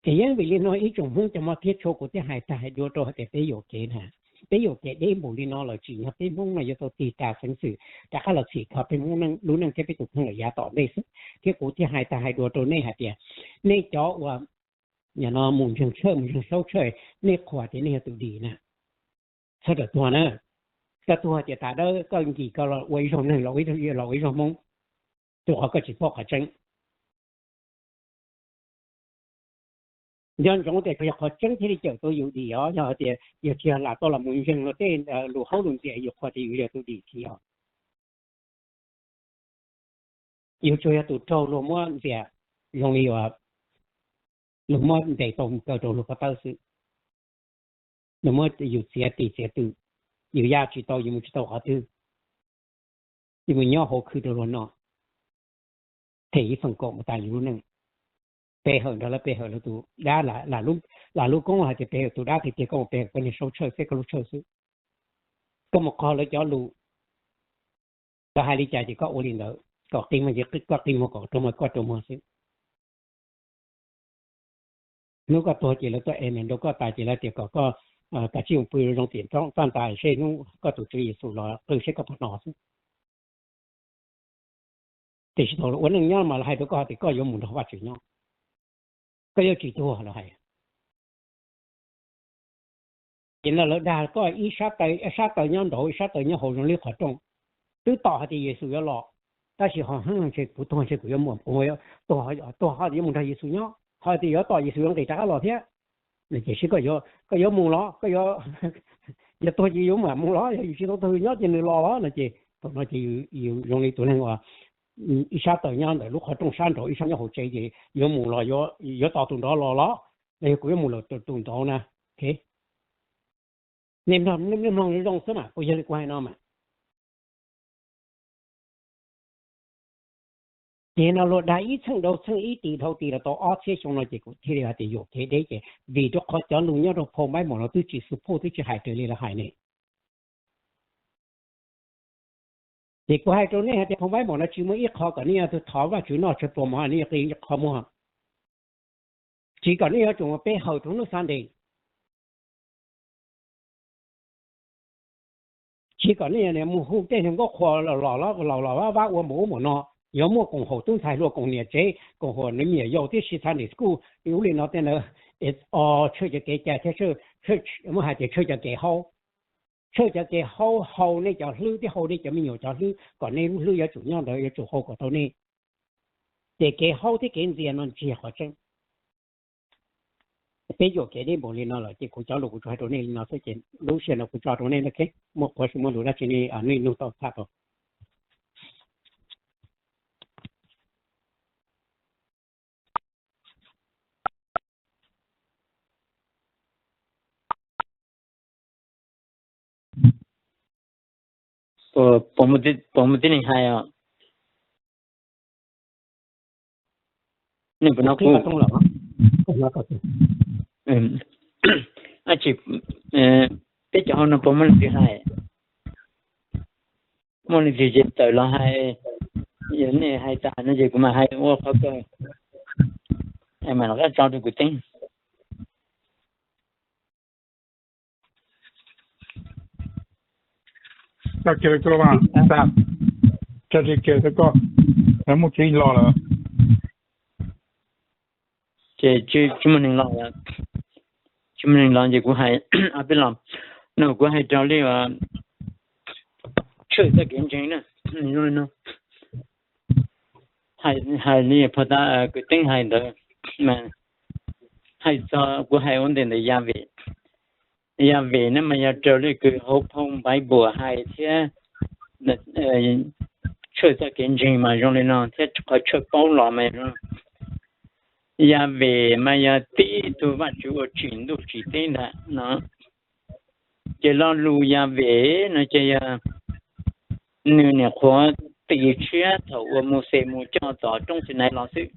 Ces yeej vim li no ib tsoom Hmoob cov mos thiab tshua, kuv thiaj hais tag hais dua rau hais tias peb yuam kev na, peb yuam kev deb npaum li no lawm tsim nyog peb Hmoob no yuav tau tig ras xeev xwm rov qab los txhim kho peb Hmoob neej, lub neej thiab peb tus kheej lawm yav tom ntej xwb. Thiab kuv thiaj hais tag hais dua rau nej hais tias nej cov uas no mus ntseeg Tshawj mus ntseeg Saub Tshawj, nej qhuas tias nej yog tus dim na, txhob rawm tuag na. Koj tuag ces tas dawb, koj nkim koj los ua ib zaug neeg, los ua ib zaug Hmoob, rau qhov koj tsis paub qhov tseeb. Nco ntsoov tias yog qhov tseeb thiaj li cawm tau yus dim os, yog tias yus tsis yog lam tau los mus ntseeg luag tej lus haub lus ntxias yus qhuas tias yus yog tus dim thiab os. Yus tsuas yog tus raug luag muab ntxias, zoo li uas luag muab ntes tau kaw rau luag ko taw xwb. Luag muab yus txiav tis txiav twm, yus ya tsis tau, yus mus tsis tau qhov twg, yus mus nyob hauv khw rau luag noj, them ib feem kaum mus tas yus lub neej. Pe hawm nrog lawv pe hawm lawv tus dab, lam lub koob hais tias pe hawm tus dab tiag tiag, koj mus pe hawm koj niag Saub Tshawj thiab koj lub Tshawj xwb. Koj mus qog lawv cov lus, lawv hais li cas ces koj ua li ntawd, kom qi muag ces koj qi muag, kom rau muag koj rau muag xwb. Hnub koj tuag ces lawv tuaj ev me nrau koj tas ces lawv tias kom koj kav tsij mus pw zoo tim toj ntais seb hnub koj tus Tswv Yexus los qw seb koj puas hnov xwb. Tiam sis thaum ua neej nyob mas lawv hais rau koj tias koj yuav mus nrog Vajtswv nyob, koj yuav tsis tuag lawv hais. Ces no lawv dag koj ib sab taw, ib sab taw nyob nraud, ib sab taw nyob hauv zoo li qhov rooj. Twb tom hais tias Yexus yuav los, tab sis ho ntshe kuv tuag ntshe kuv yuav muaj, tuag ho yuav mus nrog Yexus nyob, ho tias yuav tom Yexus yuav nqis rov qab los thiab. No ces seb koj yuav mus los, koj yuav, yog tuag ces yuav mam mus los, yog yus tsis tau tuag nyob ces nws los los no ces thaum no ces yus zoo li tus neeg uas ib sab taw nyob ntawm lub qhov rooj sab nraud, ib sab nyob hauv tsev ces yuav mus los, yuav tos tus nraud los los, los yog kuv yuav mus los tus nraud na. Nej mloog zoo xwb mas, puas yog li kuv hais no mas? Ces no luag dag ib txheej dhau txheej, ib tis dhau tis los tau ob txhiab xyoo no ces kuv thiaj li hais tias yuam kev deb ces vim rau qhov cov lus nyob rau phau Npaib Maum no twb tsis support, twb tsis hais raws li lawv hais ne. Ces kuv hais rau nej hais tias phau Npaib Maum no tsis muaj ib qho kom nej yuav thov Vajtswv noj tsawg pluas mov, nej yuav qi ib qho muag, tsis kom nej yuav tsum mus peb hawm rau hnub Sunday. Tsis kom nej mus hu tej hluas nkauj qhua los los vab vab ua npaum ub npaum no, yuav muaj koom haum tub ntxhais hluas, koom niam tsev, koom haum me nyuam yaus thiab, siv Sunday school ub li no tej ntawd, tshaj cov kev cai thiab, muab hais tias tshaj cov kev haub, tshaj cov kev haub hau nej cov hlwb thiab hau nej cov me nyuam cov hlwb kom nej lub hlwb yuav tsum nyob ntawd, yuav tsum hau kom tau nej. Ces kev haub thiab kev ntxias no tsis yog qhov tseeb. Peb yuam kev deb npaum li no lawm ces kuv cov lus kuv tsuas hais rau nej li no xwb ces lub sij hawm no kuv tso rau nej, muaj qhuav tsis muaj lus dab tsi nej nug tau txhaj tau. Puas muaj tib neeg hais os? Nej puas nov kuv? Ab tsi, peb cov hauv no puas muaj leej twg hais? Muaj leej twg ces tawm los hais. Yog nej hais tas no ces kuv mam hais ua qhov kawg, mam rov qab tso rau kwv tij. Tso kiag rau koj, tso kiag rau koj, muaj tib los lawm. Ces tsis muaj neeg los, tsis muaj neeg los ces kuv hais ob peb los no, kuv hais raws li tshwj txoj kev ntseeg na, zoo li no. Hais li phau ta kwv tij hais ntawd, hais txog kuv hais ua ntej ntawm Yahweh. Yahweh na mas yog raws li kws hauv phau Npaiv Npuam hais thiab tshwj txoj kev ntseeg mas zoo li no thiab qhov tshwj paub los mas Yahweh mas yog tib tug Vajtswv uas tsim ntuj tsim teb ntag no. Ces lo lus Yahweh no ces yog nws nyuam qhuav tis tshiab thaum uas Mauxes mus coj tom roob Xinais los xwb,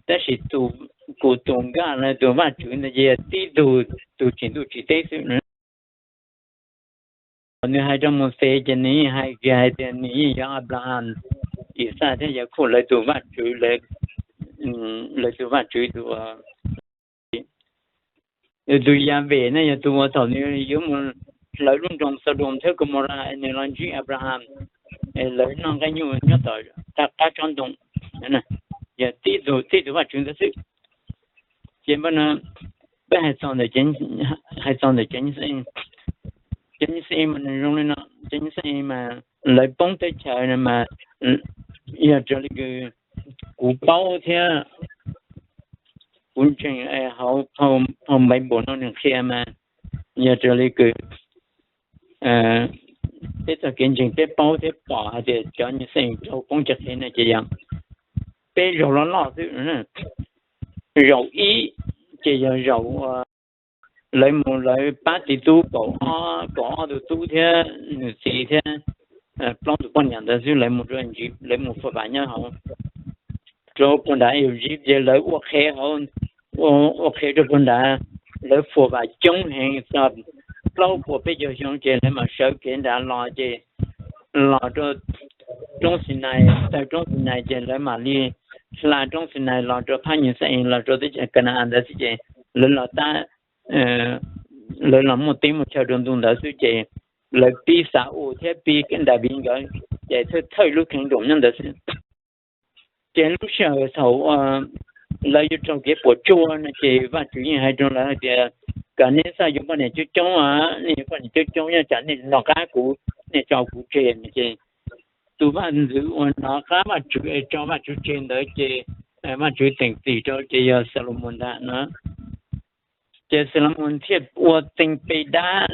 tab sis tus, kuv tus nkaj los tus Vajtswv ntawd ces yog tib tug, tus tsim ntuj tsim teb xwb. Nws hais rau Mauxes ces nws yeej hais kiag hais tias nws yeej yog Anplaham, Ixaj thiab Yakhauj lawv tus Vajtswv, lawv tus Vajtswv tus Yog tus Yahweh ne yog tus uas thaum nws yuav mus hlawv lub nroog Xaudoos thiab Kaumauras nws los ntsib Anplaham, lawv noj nqaij nyuj nyob tom qab tsob ntoo, yog tib tug Vajtswv ntawd xwb. Ces npaj no peb hais txog ntawm cov Nyiaj Xeeb mas nws zoo li no, cov Nyiaj Xeeb mas lawv poob teb chaws no mas yog raws li kws kuv paub thiab kuv ntseeg hauv phau Npaiv Npuam no nws qhia mas yog raws li kws peb txoj kev ntseeg peb paub thiab pom hais tias cov Nyiaj Xeeb raug poob tsev qhev no ces yog peb zaug loj loj xwb. Zaum ib ces yog zaum lawv mus lawv pab txiv tub kaum ob, kaum ob tug tub thiab nws txiv thiab plaub tug poj niam ntawd xwb, lawv mus rau, lawv mus fuam vam nyob hauv rau puag nrad Egypt ces lawv ua qhev hauv, ua qhev rau puag nrad, lawv fuam vam coob heev txog plaub puas peb caug xyoo ces lawv mam sawv kev nrad los ces los rau roob Xinais, tawg roob Xinais ces lawv mam li hla roob Xinais los rau phab Nyiaj Xeeb los rau teb chaws Ka na-as ntawd xwb ces lawv los tab, lawv los muaj teb muaj chaw rau ntu ntawd xwb ces lawv pib Xa-ules thiab pib Daviv nkawd ces thawj thawj lub kheev nroom nyob ntawd xwb. Ces lub sij hawm thaum lawv yuav raug kev puas tsuaj no ces Vajtswv yeej hais rau lawv hais tias kom neb txhob yuav poj niam coob coob, nej yuav poj niam coob coob nyob tsam nej nov qab kuv, nej tso kuv tseg no ces tus vaj ntxwv uas nov qab Vajtswv es tso Vajtswv tseg ntawd ces Vajtswv teem txim rau ces yog Xalumoos ntag no. Ces Xalumoos thiaj ua txeeg pe dab,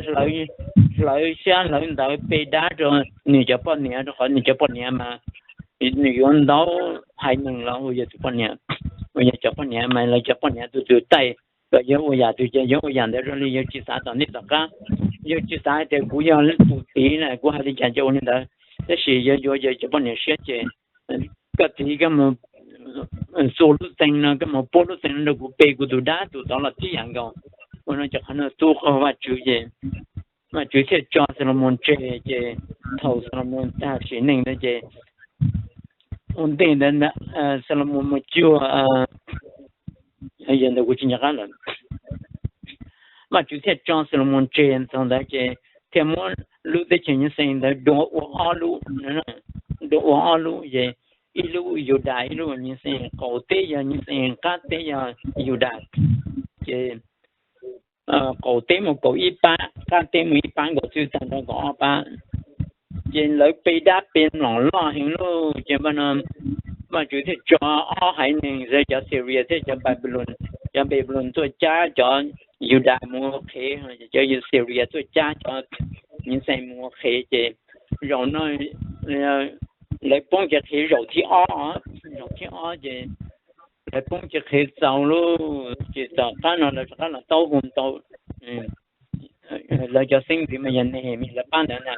hlawv xyab hlawv ntawv pe dab rau nws cov poj niam rau qhov nws cov poj niam mas nws yuav ntaub haiv neeg los ua yog tus poj niam, uas yog cov poj niam mas lawv cov poj niam tus tus taij kom yog ua yam twg ces yog ua yam ntawd rau li, yog tsis xav tom ntej tom qab, yog tsis xav hais tias kuv yog tus txiv na kuv hais li cas ces ua li ntawd, tab sis yog yuav yog cov poj niam siab ces koj txiv koj mus txua lub xeev no, koj mus puab lub xeev no rau kuv, pe kuv tus dab tus tod los tib yam nkaus. Ua no ces qhov no tub qaug Vajtswv ces Vajtswv thiaj tso Xalumoos tseg ces thaum Xalumoos tag sim neej ntawd ces ua ntej ntawd Xalumoos mus cuag, yog ntawd kuv tsis nco qab lawm. Vajtswv thiaj tso Xalumoos tseg thaum ntawd ces thiaj muab lub teb chaws Yixalayees ntawd dua ua ob lub, dua ua ob lub ces ib lub Yudas ib lub Yixalayees, qaum teb yog Yixalayees, qab teb yog Yudas. Ces qaum teb mus kaum ib pab, qab teb mus ib pab nkaus xwb, tag nrho kaum ob pab. Ces lawv pe dab pe mlom loj heev lauj, ces npaj no Vajtswv thiaj tso ob haiv neeg, cov Syria thiab cov Npanpuloos, cov Npanpuloos tuaj cab cov Yudas mus ua qhev, cov Syria tuaj cab cov Yixalayees mus ua qhev. Ces zaum no lawv poob kev qhev zaum thib ob, zaum thib ob ces lawv poob kev qhev txaus lauj, ces tom qab no lawv rov qab los taub hau tau lawv cov xeeb ntxwv mas yog Nehemias lawv pab ntawd na.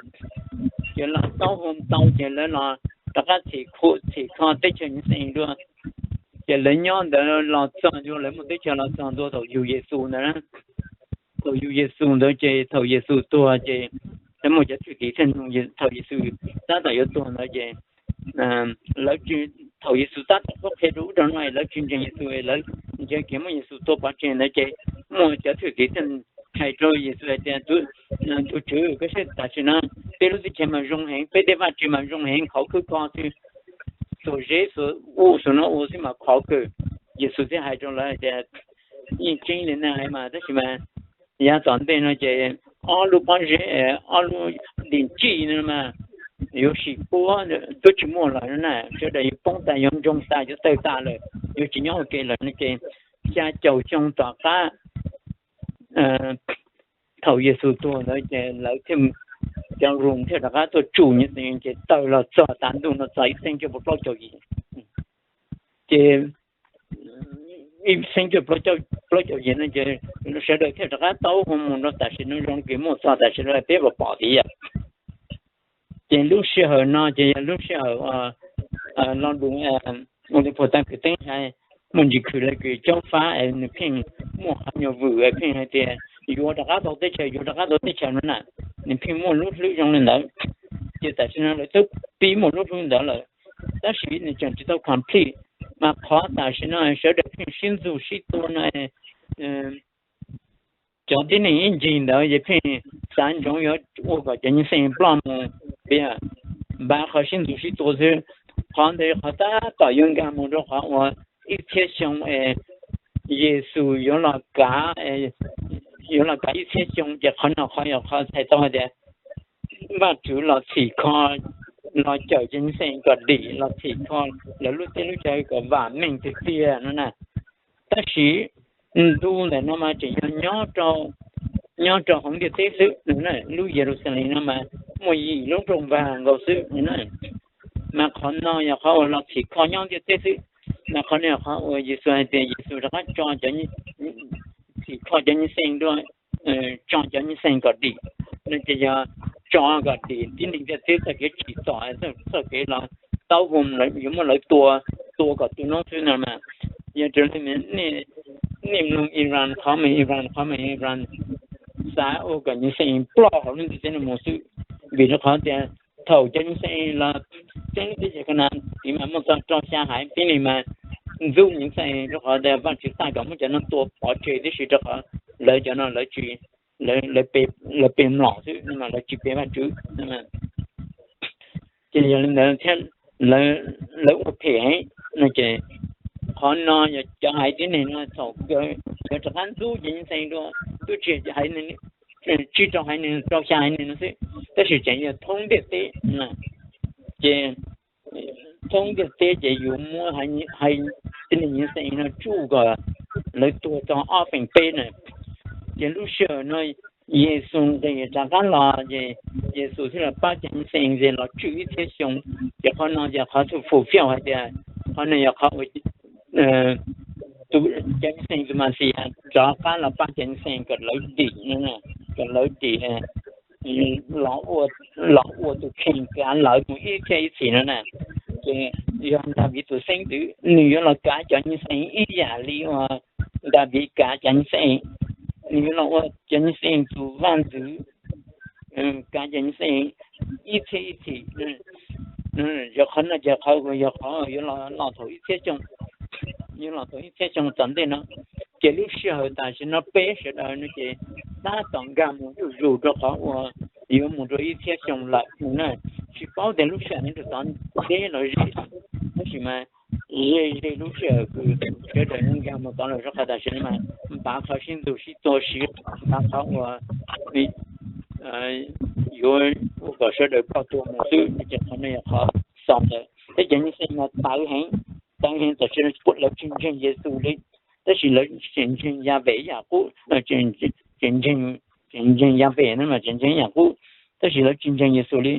Ces los taub hau tau ces lawv los rov qab txhim kho teb chaws Yixalayees dua. Ces lawv nyob ntawd los txog ntua, lawv muaj teb chaws los txog ntua thaum yug Yexus ntawd. Thaum yug Yexus ntawd ces thaum Yexus tuag ces lawv muaj cov thwj tim thiaj nug thaum Yexus tab tom yuav tuag ntawd ces lawv, thaum Yexus tab tom qhuab qhia rau ub rau no, lawv tsis ntseeg Yexus, lawv ntsia kiag muab Yexus tua pov tseg ntawd ces muaj cov thwj tim thiaj hais rau Yexus hais tias, tus Tswv, koj saib tam sim no peb lub teb chaws mas zoo heev, peb tej vaj tse mas zoo heev, qhov khwb kho xwb, xuas zeb xuas ub xuas no ua xwb mas qhov kawg. Yexus thiaj hais rau lawv hais tias, yeej tseeb li nej hais mas, tab sis mas yav tom ntej no ces ob lub pob zeb, ob lub dis tsij no mas yuav sim puab twb tsis muaj lawm na, sawv daws yuav poob tas, yuav ntsoog tas, yuav tawg tas lawm, yuav tsis nyob ua ke lawm no ces xya caum xyoo tom qab thaum Yexus tuag ntawd ces lawv thiaj, cov Roos thiaj rov qab tuaj tsuj Yixalayees ces tawg los txog tav ntuj no txog ib txhiab cuaj puas plaub caug yim. Ces ib txhiab cuaj puas plaub caug yim no ces sawv daws thiaj rov qab taub hau mus rau tam sim no zoo li muaj txog tam sim no peb pom pom tias yog. Ces lub sij hawm no ces yog lub sij hawm lo lus ua li puag ta kwv teeb hais, muaj ntsis khwv le kws caub fab es nws pheej muaj qhov nyuag vwm es pheej hais tias yuav rov qab tau teb chaws, yuav rov qab tau teb chaws no na, nws pheej muaj lub hlwb zoo li ntawd. Ces tam sim no lawv twb pib muaj lub hlwb ntawd lawm, tab sis nws tseem tsis tau complete. Mas qhov tam sim no sawv daws pheej sib ntxub sib tua no, cov tib neeg ib ncig ntawd ces pheej xav ntsoov yuav ua kom cov Yixalayees ploj mus, npav qhov sib ntxub sib tua xwb. Qhov ntawd qhov tab tom yuav nkag mus rau qhov uas ib txhiab xyoo es Yexus yuav los kav, yuav los kav ib txhiab xyoo ces qhov no qhov yog qhov txhais tau hais tias Vajtswv los txhim kho, los cawm cov Yixalayees kom dim, los txhim kho lawv lub teb lub chaw kom vam meej tiag tiag no na. Tab sis ntu ntawm no mas tseem yog nyob rau hauv ntiaj teb xwb. Lub Yeluxalees no mas muaj yim lub nroog vag nkaus xwb. Mas qhov no yog qhov uas los txhim kho nyob ntiaj teb xwb. Mas qhov no yog qhov uas Yexus hais tias Yexus rov qab tso, txhim kho cov Yixalayees dua, tso cov Yixalayees kom dim. No ces yog tso kom dim tib neeg ntiaj teb txoj kev tsim txom, txoj kev los taub hau yuav muab lawv tua, tua kom tu noob xwb no mas. Yog raws li nej mloog Iran qhov mas, Iran qhov mas, Iran xav ua kom Yixalayees ploj hauv lub ntiaj teb no mus xwb. Vim rau qhov tias thaum cov Yixalayees los txeeb lub teb chaws Kanas tid mas muaj txog rau xya haiv tib neeg mas ntxub Yixalayees rau qhov tias Vajtswv txhais kom muab cov no tua pov tseg tib si rau qhov lawv cov no lawv pe mlom xwb no mas lawv tsis pe Vajtswv. Ces yog li ntawd thiab lawv ua phem heev no ces qhov no yog cov haiv tib neeg no thaum nkawd rov qab ntxub cov Yixalayees dua, twb tsis hais tsib rau haiv neeg, rau xya haiv neeg no xwb, tab sis tseem yog thoob ntiaj teb. Ces thoob ntiaj teb ces yuav muab haiv tib neeg Yixalayees no tsuj kom lawv tuag txog ob feem peb na. Ces lub sij hawm no Yexus nqis rov qab los ces Yexus thiaj los pab cov Yixalayees ces los tswj ib txhiab xyoo. Ces qhov no yog qhov fulfill hais tias qhov no yog qhov uas cov Yixalayees tus Mexiyas rov qab los pab cov Yixalayees kom lawv dim, kom lawv dim, los ua tus kheej kav lawv mus ib txhiab ib txhis no na. Ces yog Daviv tus xeeb ntxwv nws yuav los kav cov Yixalayees ib yam li uas Daviv kav cov Yixalayees, nws yuav los ua cov Yixalayees tus vaj ntxwv, kav cov Yixalayees ib txhiab ib txhis. Yog qhov no ces qhov yog qhov yuav los thaum ib txhiab xyoo, yuav los thaum ib txhiab xyoo tom ntej no. Ces lub sij hawm tam sim no peb sawv daws no ces tab tom nkag mus zuj zus rau qhov uas yuav mus rau ib txhiab xyoo lawm na. Tsis paub tias lub sij hawm no rau tom ntej los ze, tab sis mas ze ze lub sij hawm kws sawv daws nkag mus tod lawm, rau qhov tam sim no mas npav qhov sib ntxub sib tua siv, npav qhov uas yuav ua kom sawv daws ploj tuag mus xwb no ces qhov no yog qhov xaus ntawd. Thiab cov Yixalayees mas tawv heev, tawv heev tam sim no lawv tsis ntseeg Yexus li, tab sis lawv tseem ntseeg Yahweh ib yam qub, tseem ntseeg, tseem ntseeg Yahweh no mas tseem ntseeg ib yam qub, tab sis lawv tsis ntseeg Yexus li.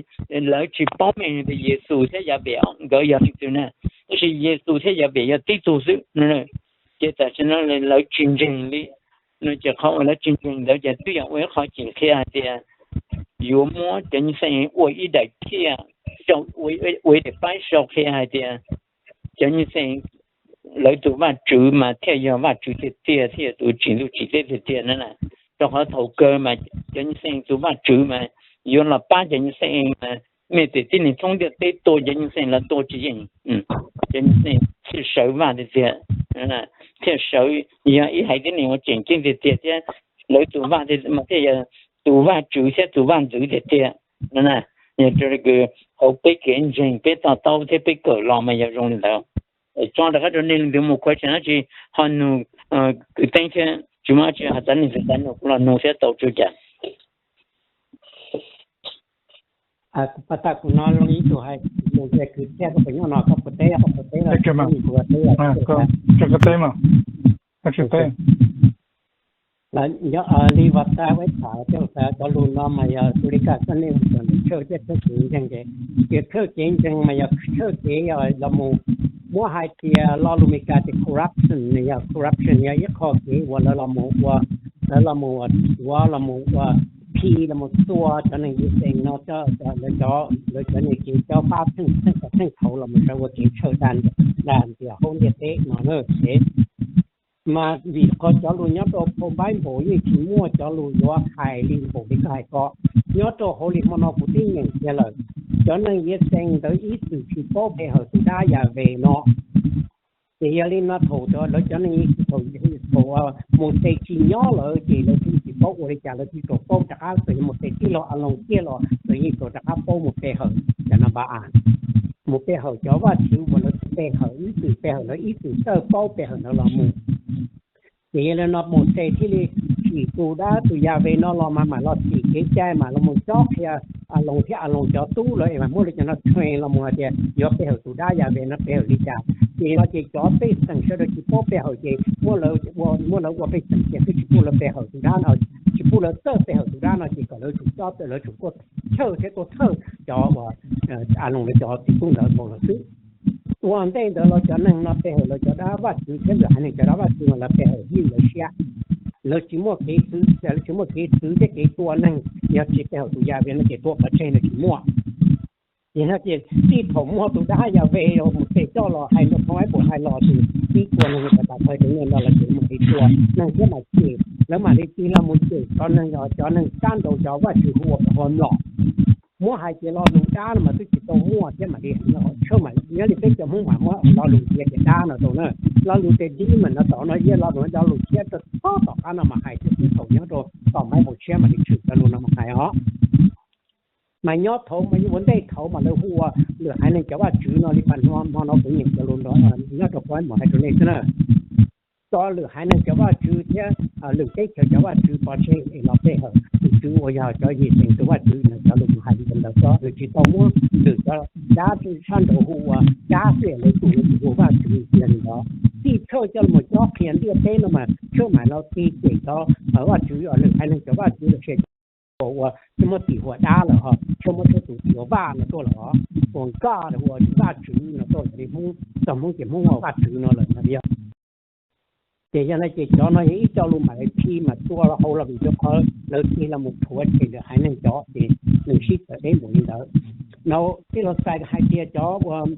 Lawv tsis paub meej tias Yexus thiab Yahweh nkawd yog leej twg na, tab sis Yexus thiab Yahweh yog tib tug xwb. Ces tam sim no lawv tsis ntseeg li, no ces qhov uas lawv tsis ntseeg ntawd ces twb yog ua ib qho cim qhia hais tias yuav muab cov Yixalayees ua ib daim thiaj, ua ib daim paib sau qhia hais tias cov Yixalayees lawv tus Vajtswv mas thiaj yog Vajtswv tiag tiag, thiaj yog tus tsim ntuj tsim teb tiag tiag na. Rau qhov thaum kawg mas cov Yixalayees tus Vajtswv mas yuav los pab cov Yixalayees mas mej tes tib neeg thoob ntiaj teb tua cov Yixalayees los tua tsis yeej. Cov Yixalayees thiaj sawv Vaj tiag tiag, thiaj sawv, yog ib haiv tib neeg uas tseem ceeb tiag tiag thiab lawv tus Vaj mas thiaj yog tus Vajtswv thiab tus Vaj ntxwv tiag tiag. Yog kws hauv peb kev ntseeg, peb to taub thiab peb kawm los mas yog zoo li ntawd. Tso rov qab rau nej leej twg mus khuav tsam dab tsi ho nug, kwv Teeb thiab tsis muaj dab tsi ho txav nej ntxwv txav nug kuv los nug thiab tau tsuj cas. Pas tag kuv no zoo li ib tug hais lus tias kwv txhiaj koj puas nyob no, koj puas teb, koj puas teb los kuv teb. Li Vaj Txab Eb tham coj xav cov lus no mas yog tus li kaj xab nej mus txog ntawm church thiab church kev ntseeg ces, ces church kev ntseeg mas yog church kev los mus, muab hais tias lo lus Meskas tias corruption, yog corruption yog ib qho kev uas lawv los mus ua, lawv los mus ua, tuav los mus ua, khi los mus tua cov neeg Yixalayees no, lawv cov, lawv cov niam tsev cov pab pheej, pheej, pheej thaud los mus sawv ua kev tshawj dag ntias hauv ntiaj teb no na. Mas vim qhov cov lus nyob rau phau Npaiv Npaum yeej tsis muaj cov lus yuav hais li npaum li koj hais ko. Nyob rau hauv li hmo no kuv twb nyeem kiag lawm, cov neeg Yixalayees ntawd ib txwm tsis paub pe hawm tus dab Yahweh no. Ces yog li no thaum lawv cov neeg, thaum, thaum Mauxes tsis nyob lawm ces lawv thiaj tsis paub ua li cas, lawv thiaj tau paub rov qab, txawm yog Mauxes tij laug Aloos kiag los lawv yeej tau rov qab paub mus pe hawm cov no npa a, mus pe hawm cov vaj tswv uas lawv pe hawm, ib txwm pe hawm, lawv ib txwm txawj paub pe hawm ntawd los mus. Ces yog li no Mauxes thiaj li tsim tus dab tus Yahweh no los mas mam los txim kev cai, mam los mus cob qhia Aloos thiab Aloos cov tub lawv es mas muab lawv cov no train los mus hais tias yog pe hawm tus dab Yahweh no pe hawm li cas. Ces no ces cov pej xeem sawv daws tsis paub pe hawm ces muab lawv, muab lawv ua pej xeem ces twb tsis pub lawv pe hawm tus dab no, tsis pub lawv txawj pe hawm tus dab no ces kom lawv tsum cob, lawv tsum tuaj chawj thiab tuaj thawj cov uas Aloos lawv cov txiv tub ntawd nkaus lawm xwb. Ua ntej ntawd los cov neeg no pe hawm lawv cov dab vaj tswv thiab lwm haiv neeg cov dab vaj tswv mas lawv pe hawm ywj lawv siab. Lawv tsis muaj kev txwv, lawv tsis muaj kev txwv thiab kev tua neeg, yog tsis pe hawm tus Yahweh no ces tua pov tseg no tsis muaj. Ces no ces txij thaum muaj tus dab Yahweh Mauxes coj los hais rau phau Npaiv Npaum hais los ces tib tua neeg tas tas tawg rau nyiaj no los ces muaj kev tua neeg thiab mas cem, lawv mam li tig los mus cem cov neeg, cov neeg sab nraud cov vaj tswv hu ua pov hua mlom. Muab hais tias lo lus dab no mas twb tsis tau muaj thiab mam li, tshawb mas nyob li peb cov Hmoob mas muab lo lus tias tias dab no rau na. Lo lus tias demon no tom no yog lo lus, lo lus tshiab rau txhob tom qab no mas hais thiab thaum nyob rau tom Npaiv Npaum tshiab mam li tshwm cov lus no mas hais os. Mas nyob thaud mas yeej ua ntej thaud mas lawv hu ua lwm haiv neeg cov vaj tswv no li pas hmo no kuv nyeem cov lus nyob rau phau Npaiv Npaum hais rau nej xwb na. Cov lwm haiv neeg cov vaj tswv thiab lwm teb chaws cov vaj tswv pov tseg es los pe hawm tus tswv uas yog cov Yixalayees tus Vajtswv no, cov lus mus hais li ntawd xwb, nws tsis tau muab lwm cov dab sab nraud hu ua dab xwb, lawv tus lawv tus hu ua Vajtswv tiag li ntawd. Txij tshawj coj los cob qhia ntiaj teb no mas tshawb mam los tig cem cov vaj tswv, lwm haiv neeg cov vaj tswv los sis cov uas tshawb muab tis hu ua dab lawm ho, tshawb muab tshawb tus tis hu ua vaj no tuaj lawm os, ua nkaj hu ua Vajtswv no tuaj lawm li Hmoob, txog Hmoob ces Hmoob hu ua Vajtswv no lawm no yog. Ces yog no ces cov no yog ib co lus mam li khi mas tua hauv los vim rau qhov lawv tig los mus rhuav tshem lwm haiv neeg cov ces nws sib txawv deb npaum li ntawd. No tij laug Xais hais tias cov uas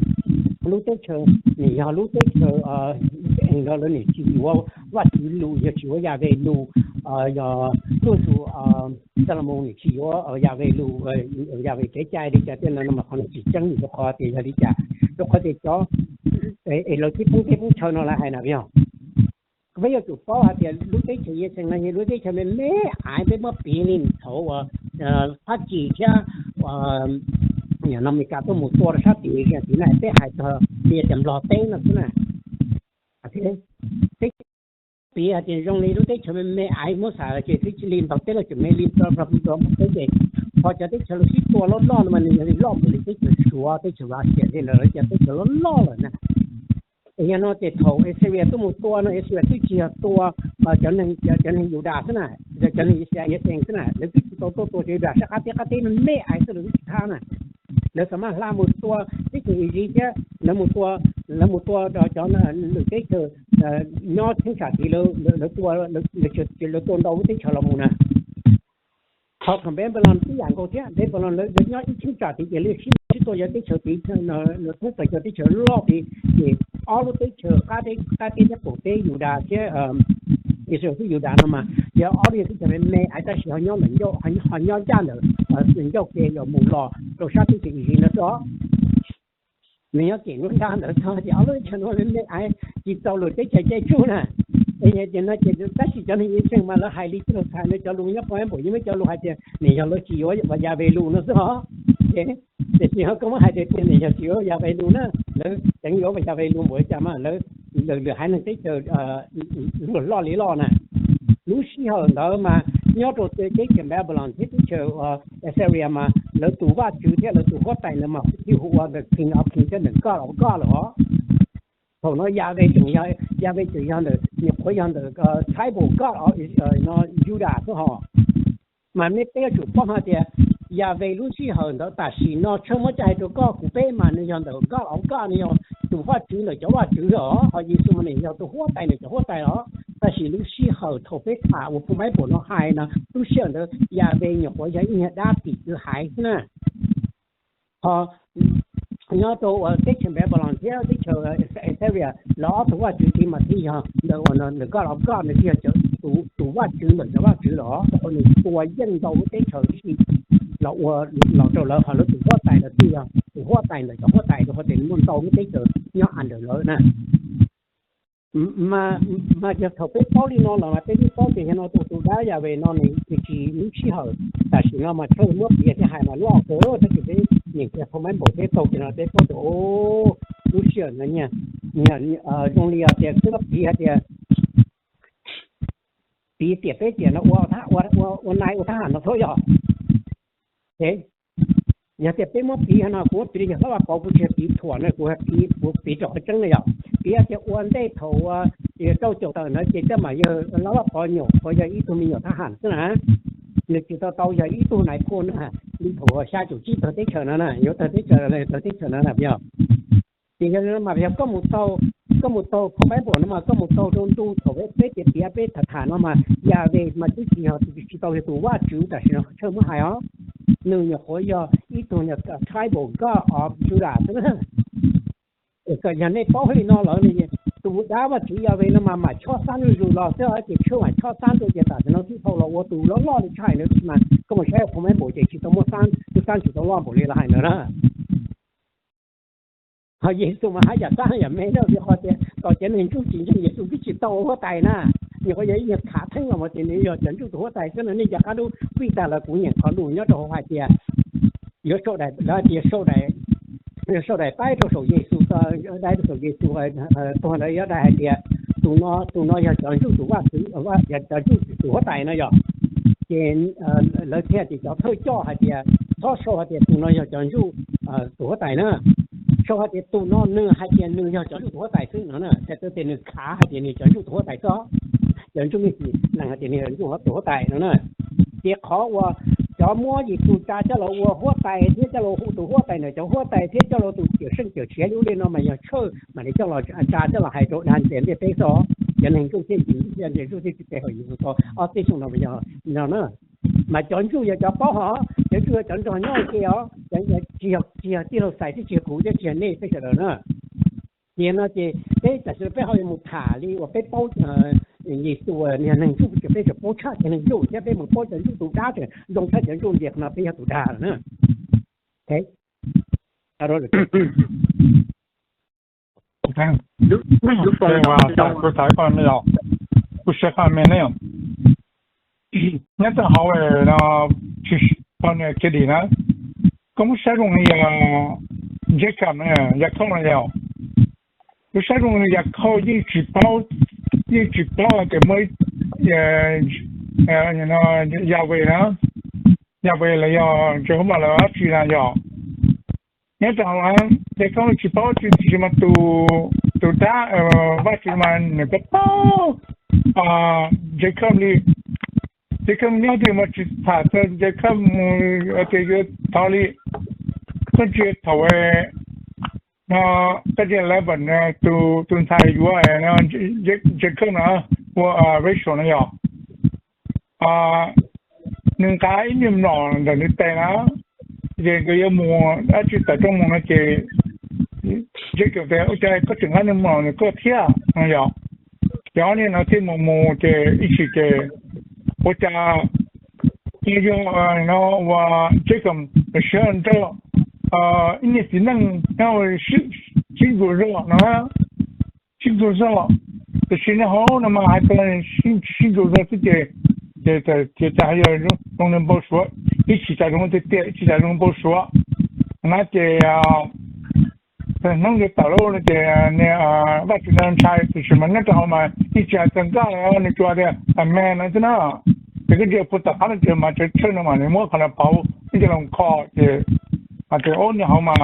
lub teb chaws, nws yog lub teb chaws, lawv nim tsis yuav Vajtswv lus, yog tsis yuav Yahweh lus, yog tuaj tus Xalumoos nim tsis yuav Yahweh lus, Yahweh kev cai li cas tiag no mas qhov no tsis tseeb rau qhov tias yog li cas, rau qhov tias cov, es lawv tib poob teb poob chaw no lawv hais na yog peb yuav tsum paub hais tias lub teb chaws Yexees no yog lub teb chaws me me aiv, peb muab piv li thaum uas Fab Kis thiab no Mes Kas tuaj mus tua rau sab tid, tid na peb hais txog li tias Nplog teb no xwb na. Peb piv hais tias zoo li lub teb chaws me me aiv muab xav ces twb li Nplog teb los tseem me li Nplog teb ces qhov cov teb chaws lawv sib tua loj loj no mas nws yog li loj mus li teb chaws Suav, teb chaws Russia li lawm, lawv cov teb chaws loj loj lawm na. Es yog no ces thaum Assyria tuaj mus tua no, Assyria twb tsis yog tua cov neeg, cov neeg Yudas xwb na, cov neeg Yexees xwb na, lawv twb tsis tau tuaj tua cov Yudas, sab qab teb, qab teb me me aiv xwb lawv twb tsis thab na. Lawv xam maj hla mus tua teb chaws Iziv thiab lawv mus tua, lawv mus tua cov lwm teb chaws nyob cheeb tsam tid, lawv tua, lawv tua ntau lub teb chaws los mus na. Ho thaum Npebelon tib yam nkaus thiab, Npebelon lawv nyob ib cheeb tsam tid ces lawv sib sib tua cov teb chaws tid, thoob plaws cov teb chaws loj tid, ces ob lub teb chaws qab teb, qab teb thiab qaum teb Yudas thiab Israel thiab Yudas no mas yog ob lub teb chaws me me aiv tab sis ho nyob ntawm ncauj, ho nyob ncaj ntawm ncauj ke los mus los rau sab teb chaws Iziv no xwb. Nws nyob kem nruab nrab ntawd txog ces ob lub teb chaws no me me aiv tsis txaus lwm teb chaws caij tsuj na. Es yog tias no ces tab sis cov neeg Yexees mas lawv hais li tij laug Xais no cov lus nyob phau Npaiv Npaum yeej muab cov lus hais tias nws yog lawv tsis yuav Yahweh lus no xwb os. Ces tiam sis ho koj muab hais tias tiag nws yog tsis yuav Yahweh lus na, lawv tseem yuav Yahweh lus npaum li cas mas lawv, lwm haiv neeg teb chaws luag loj li loj na. Lub sij hawm ntawd mas nyob rau teb chaws Npebelon thiab teb chaws Assyria mas lawv tus vaj tswv thiab lawv tus huab tais ntawd mas thiaj hu ua the King of Kings thiab the God of God lawm os. Thaum no Yahweh tseem yog, Yahweh tseem yog ntawm, nyuam qhuav yog ntawm tribal God of Judah xwb hos. Mas nej peb yuav tsum paub hais tias Yahweh lub sij hawm ntawd tam sim no tshawb muab coj hais rau koj kuv peb mas nws yog ntawm God of God, nws yog tus vaj tswv ntawm cov vaj tswv os, ho Yexus mas nws yog tus huab tais ntawm cov huab tais os. Tab sis lub sij hawm thaum peb tham uas phau Npaiv Npaum no hais no, lub sij hawm ntawd Yahweh nyuam qhuav yog ib nyuag dab tim kwv haiv xwb na. Ho nyob rau uas teb chaws Npebelon thiab teb chaws Assyria, lawv ob tug vaj tswv tid mas thiaj yog ntawm uas ntawm God of God, nws thiaj yog tus vaj tswv ntawm cov vaj tswv los, rau qhov nws tua yeej ntau lub teb chaws tib si los ua, los rau lawv, ho lawv tus huab tais lawv thiaj yog tus huab tais ntawm cov huab tais, rau qhov tias nws muaj ntau lub teb chaws nyob ntawm lawv na. Mas yog thaum peb paub li no los mas peb twb paub tias yog no tus, tus dab Yahweh no nws tsis, lub sij hawm tam sim no mas tshawj muab piav thiab hais mas loj kawg, tab sis peb nyeem kiag phau Npaiv Npaum thiab taug kiag no peb paub tias lub sij hawm no zoo li tias twb piv hais tias, piv tiam peb tiam no ua, ua nai ua thab ham no thiab yog. Yog tias peb muab piv no, kuv muab piv li yog hlob Vaj Pov, kuv tsis yog piv thuam no, kuv piv, kuv piv rau qhov tseeb no yog, piv tias ua ntej thaum rau caum tawm ntawd ces tej zaum yog hlob Vaj Pov nyuam qhuav yog ib tug me nyuam thab ham xwb na, nws tsis tau tau yog ib tug nais phoo na, li thaum xya caum tsib tawg teb chaws no na, yuav tawg teb chaws, tawg teb chaws no na yog. Ces yog li no mas yog koj mus taug, koj mus taug phau Npaiv Npaum no mas koj mus taug rau ntu thaum peb tias piav peb tham tham no mas Yahweh mas twb tsis yog, tsis tau yog tus vaj tswv tam sim no tshawj muab hais os. Nws nyuam qhuav yog ib tug tribal God of Judah xwb na. Yog nej paub li no lawm, tus dab vaj tswv Yahweh no mas mam chob xab zuj zus los xwb, ces tshwj mam chob xab rau ces tam sim no twb tau los ua tus loj loj li tshaj ntawd mas koj mus saib phau Npaiv Npaum ces tsis tau muaj xab, tus xab tsis tau loj npaum li lawv hais ntawd na. Ho Yexus mas haj yam xab yam me na, vim qhov tias kom cov neeg ntsuj tsis ntseeg Yexus twb tsis tau ua huab tais na. Nyuam qhuav yog ib nyuag khav theeb los mas tias nws yog cov ntsuj tus huab tais xwb no, nej nco qab lub vij tag lawm kuv nyeem qhov lus nyob rau hauv hais tias, yuav sau daim, lawv hais tias sau daim, sau daim paib rau saum Yexus, dai rau saum Yexus tuag ntawd yuav dai hais tias tus no, tus no yog cov ntsuj tus vaj tswv, cov ntsuj tus huab tais no yog. Ces lawv thiaj tias cov thawj coj hais tias txhob sau hais tias tus no yog cov ntsuj tus huab tais na, sau hais tias tus no nws hais tias nws yog cov ntsuj tus huab tais xwb no na, txhais tau tias nws khav hais tias nws cov ntsuj tus huab tais xwb, cov ntsuj me xim lees hais tias nws yog ntsuj tus huab tais no na. Ces qhov uas cov muab Yexus tsa coj los ua huab tais thiab coj los hu tus huab tais ntawm cov huab tais thiab coj los tus cawm seej cawm txheej li ub li no mas yog tshawj mam li coj los tsa coj los hais rau dag ntxias ntiaj teb xwb. Cov neeg ntsuj thiaj yim thiaj ntxias ntsuj thiaj tsis pe hawm Yexus tau ob txhiab xyoo no yog no na. Mas cov ntsuj yog cov paub hos, cov ntsuj yog cov nrog nyob ua ke os, tsis yog, tsis yog tij laug Xais thiab tsis yog kuv thiab tsis yog nej peb sawv daws na. Ces no ces peb tam sim no peb ho yuav mus tham li uas peb paub Yexus niag neeg ntsuj, peb tseem paub tshaj cov neeg ntsuj thiab, peb mus paub cov ntsuj tus dab tseem zoo tshaj cov ntsuj, ces qhov no peb yog tus dag lawm na. Kuv tham ib qho me os, nyob rau hauv no, tsis, poj niam kiag dim na, koj muab saib zoo li yog Jacob no, Yakhauj no yog, kuv saib zoo li Yakhauj yeej tsis paub, yeej tsis paub tias muaj Yahweh na, Yahweh los yog Jehovah los dab tsi na yog. Nyob rau hauv Jacob tsis paub tsis, tiam sis mas tus, tus dab Vajtswv mas nws paub paub Jacob li. Jacob nyob twg mas tsis tham txog Jacob mus tias yuav thov li. Koj ntsia thaum no, koj ntsia Laban tus ntxhais yuav Jacob no, ua Rachel no yog, nws nqa ib niag mlom ntawm nws tes na, ces nkawd yuav mus dab tsi tawm rooj mus no ces Jacob tias ua cas koj tseem nqa niag mlom ntawm koj thiab no yog. Ces ob niag no thiaj mus mus ces ib chim ces ua cas yog no uas Jacob siv nrog ib niag txiv neej nyob sib ntsuas zog no, sib ntsuas zog, tiam sis nyob hauv no mas hais tias sib ntsuas zog xwb ces, ces cas hais yog zoo li npau suav, ib chim cas zoo tiag tiag ib chim cas zoo npau suav na ces hnub yuav tawm lawm no ces Vajtswv ntshai, tiam sis mas nyob rau hauv mas yeej tsis hais txog nkaj li, nws tsuas tias amen no xwb na. Ces koj ntsia puag tom qab no ces mas tseem tshawj no mas nws muab qhov no pauv ib co los kho ces hais tias ub niag hauv mas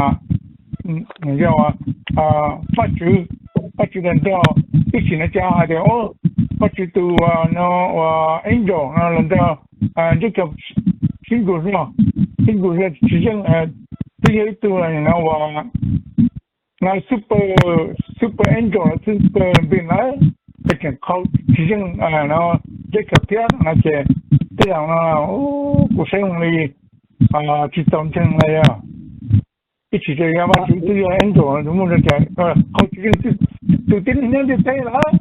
yog Vajtswv, Vajtswv los nrog, ib chim no ces hais tias ub Vajtswv tus no uas angel no los nrog Jacob sib ntsuas zog, sib ntsuas zog tsis yeej, twb yog ib tug no uas super, super angel los super being lawm, ces tseem qhau tsis yeej no Jacob thiab no ces tej zaum no kuv saib zoo li tsis txaus ntseeg li os. Ib chim ces yog Vajtswv twb yog angel muaj cas qhau tsis yeej, tus tib neeg nyob ntiaj teb lawm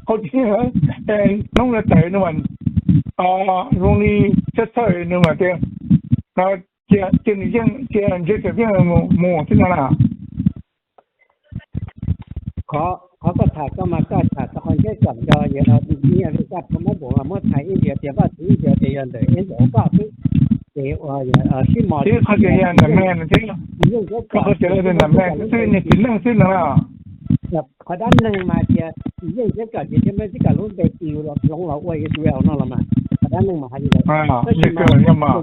qhau tsis yeej, hnub no tawm no mas zoo li txhawj txhawj no mas tias no cia, cia nws yeej, cia Jacob yeej mus xwb no na. Qhov koj tham koj mas koj tham txog qhov Jacob nrog Yexus, nyiaj li koj tham muab npaum mas muab tham ib tias tias Vajtswv ib tias tias yog ntawm ib ntawm koj xwb, ces sib mos tib qhov tias yog ntawm me no thiab, yeej Jacob tias ntawm me xwb, niag txiv neej xwb no na. Qhov dab neeg mas tias tsis yeej Jacob ces thiaj muab Jacob lub npe tis los hloov los ua Israel no los mas, qhov dab neeg mas hais li ntawd. Tab sis mas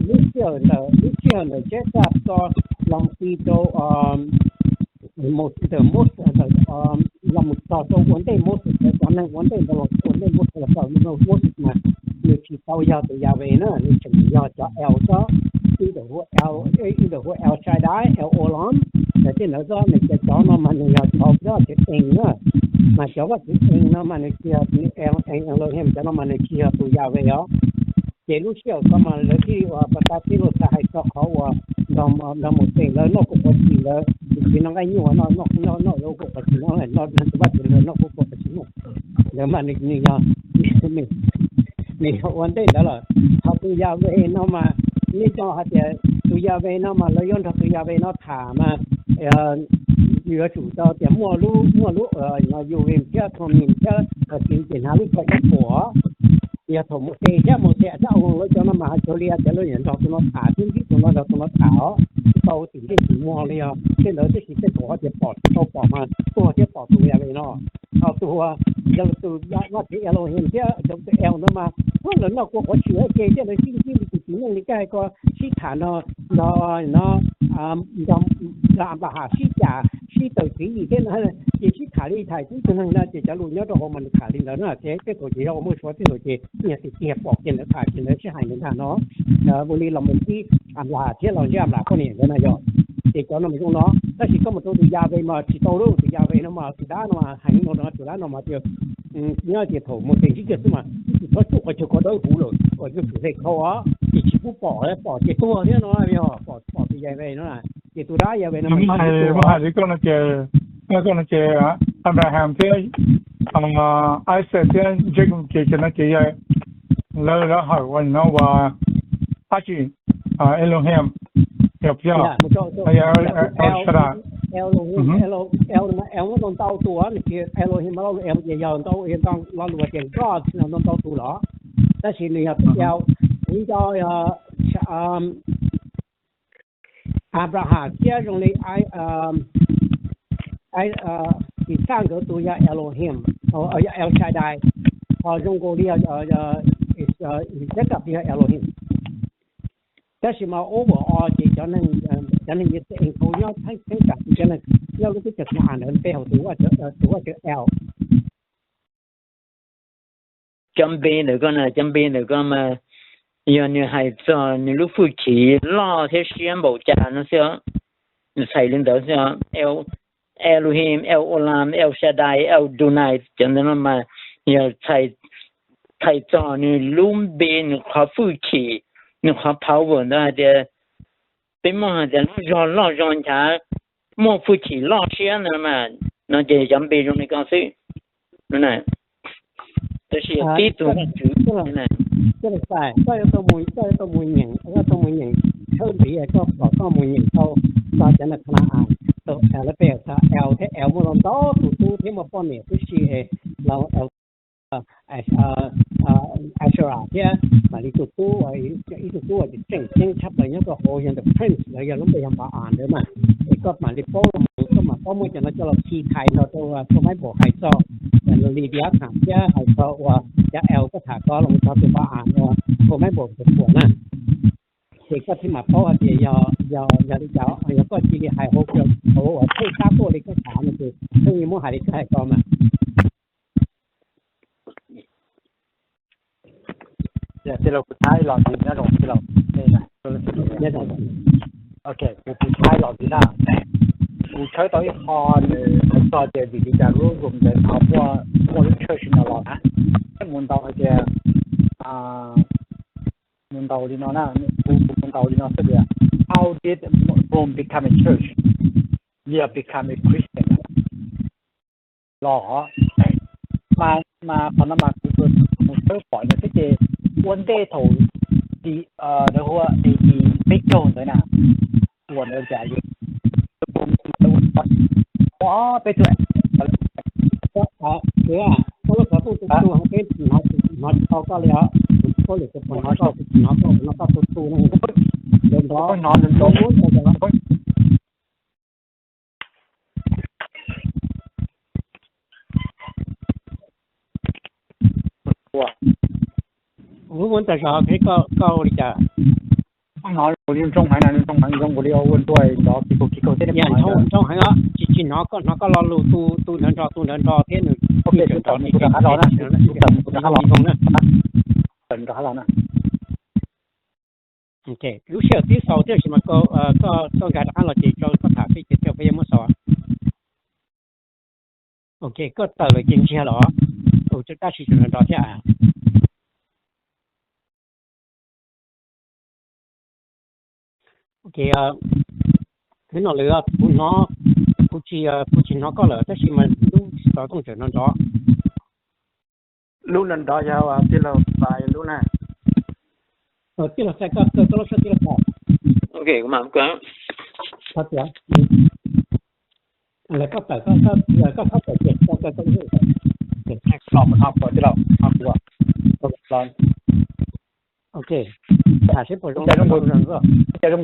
lub sij hawm ntawm, lub sij hawm ntawm Jacob tso los mus ti rau ntawm Moses, los mus txog rau ua ntej Moses, cov neeg ua ntej ntawd los ua ntej Moses los txog Moses mas nws tsis tau yog tus Yahweh na, nws tseem yog cov El xwb, ib ntawm hu El, ib ntawm hu El Shaddai, El Olam, ces tej ntawd xwb. Nws cov cov no mas nws yog cov Vajtswv ees na, mas cov Vajtswv ees no mas nws tsis yog, Elohim cov no mas nws tsis yog tus Yahweh os. Ces lub sij hawm ko mas lawv thiaj ua pas tas tib lus txhais hais txog qhov uas nrog Mauxes lawv noj kuv quav txhim ntawd, tus txiv noj nqaij nyuj noj, noj noj lawv kuv quav txhim no, noj tus Vajtswv lawv noj kuv quav txhim no. Ntawd mas nws yog, nws yog ua ntej ntawd lawm. Ho tus Yahweh no mas, nej cov hais tias tus Yahweh no mas lawv yuav nrog tus Yahweh no tham mas yuav tsum tau tias muaj lub, muaj lub Urim thiab Thummim thiab, ces hnav lub tsho ib puas. Yog thaum Mauxes thiab, Mauxes thiab Aarón lawv cov no mas hais txog li tias lawv yuav nrog tus no tham, twb ntsib tus no nrog tus no tham os, tsis tau tim ntej tim muag li os. Tej ntawd tib si tej thaum hais tias pom tsis tau pom mas tuag thiab pom tus Yahweh no. Ho tus, yog tus Vajtswv Elohim thiab cov tus El ntawd mas, lawv noj kua quav txhim ces thiaj lawv sib ntsib li tus txiv neej li koj hais ko, sib tham nrog, nrog, nrog Anplaham sib cam sib tawm tswv yim thiab na, ces sib tham li tham ib tug neeg na, ces cov lus nyob rau hauv mas nws tham li ntawd na, ces tej thaum ces yog ua muaj suav tej thaum ces yog tiag tiag pom kiag ntawd tham kiag ntawd sib hais ntawd ntag no. Ua li los mus ntsib Anplaham thiab los ntsib Anplaham poj niam ntawd na yog. Ces cov no mas zoo no, tab sis koj mus rau tus Yahweh mas tsis tau lauj, tus Yahweh no mas tus dab no mas hais no, tus dab no mas tias nyob tias thaum Mauxes ntsib kiag xwb mas twb tsis txhob tsuj qhov chaw ko dawb huv lawm, kom yuav tsum hle dhau os, ces tsis pub pom, pom ces tuag thiab no, yog pom, pom tus Yahweh no, ces tus dab Yahweh no mas hais li koj no ces Yog koj no ces Abraham thiab Isaac thiab Jacob ces cov no ces yog lawv lawv hawm ua no ua dab tsi, Elohim, yog, yog El Shaddai. Muaj ntau tus, Elohim lo lus El ces yog ntau, yog ntau lo lus tias God no ntau tus los, tab sis nws yog El, nws yog Abraham thiab zoo li Isaac nkawd tus yog Elohim, yog El Shaddai, ho zoo nkaus li Jacob yog Elohim. Tab sis mas overall ces cov neeg, cov neeg Yixalayees nyob theeb tsam, cov neeg nyob lub teb chaws Kanaan ntawd peb hu tus ua, tus ua tsawv El. Cov npe ntawm ko na, cov npe ntawm ko mas yog nws hais txog nws lub hwj chim loj thiab siab npaum cas no xwb. Nws txhais li ntawd xwb. Elohim, El Olam, El Shaddai, El Dunai, cov ntawd no mas yog txhais txog nws lub npe, nws qhov hwj chim, nws qhov power ntawd hais tias peb muaj hais tias lub zog loj zog nchav, muaj hwj chim loj siab ntawd mas, no ces cov npe zoo li ko xwb. Tab sis yog tib tug Vajtswv, koj yuav tau mus, koj yuav tau mus nyeem, koj tau mus nyeem tshawb npiv, koj kom koj mus nyeem tau txog cov neeg Kanaan, tau lawv peb txog El thiab El muaj ntau tus tub thiab muaj poj niam tib si los Asherah thiab mam li tus tub, ib tug tub uas tseem ceeb tshaj plaws nyob rau hauv yog ntawm Prince los yog lub npe yog Npa-am ntawd mas, es koj mam li paub, koj mam paub muab cov no coj los khi thais nrog rau Phau Maiv Npaum hais txog Leviathan thiab hais txog uas cov El koj tham ko los txog tus Npa-am uas Phau Maiv Npaum tus thuam na. Ces koj thiaj mam paub hais tias yog, yog li cas, yog koj cia li hais hauv, hauv uas thawj sab tuaj li koj tham no ces pheej yuav muab hais li koj hais ko mas. Tij laug, kuv thaij los ntxiv nyob zoo tij laug. Ok, kuv, kuv thaij los ntxiv na. Kuv tshawb tau ib qho nws hais txog tias vim li cas lub room ntawd ho muaj, muaj lub church no los na. Thiab mus ntaus hais tias, mus ntaus li no na, kuv, kuv mus ntaus li no xwb tias, how did Rome become a church? They become a Christian los. Mas, mas qhov no mas kuv mus tshawb pom no xwb ces ua ntej thaum ti, ntawd hu ua A D peb caug ntawd na, ua ntawd cas yus, peb tug, koj lub xov tooj tu tu, peb hnov tsis tau koj li os. Koj lwm tus puas hnov koj, kuv tsis hnov koj, kuv hnov koj tu tu no. Ntawd ntov, hnov ntov. Kuv muab ntawm zog, koj ua li cas? Hnov li nroo heev na, nroo heev, zoo nkaus li ua ntuag nrov kis kaus kis kaus thiab. Nroo heev os, tsis, tsis hnov koj, hnov koj lo lus tu tu ntawd nrov tu ntawd nrov thiab nws. Kuv rov qab los na, kuv rov qab los na, rov qab los na. Lub sij hawm twb xaus thiab, tab sis mas koj, koj nkag rov qab los ces rau koj tham peb ces peb yuav muab xaus. Ok, koj tawm lawm ces ntsiag los? Tab sis tseem nrov thiab. Ok, twb no lawm, kuv hnov, kuv tsis, kuv tsis hnov koj lawm tab sis mas lub xov tooj tseem nrov nrov. Lub nrov nrov yog tij laug Fais lub na. Tij laug Fais, koj, koj lub suab tij laug Fais. Ok, kuv mam, koj tawm, koj tawm, koj tawm ces koj, koj, koj, ok, tham seb puas zoo. Cas zoo nkaus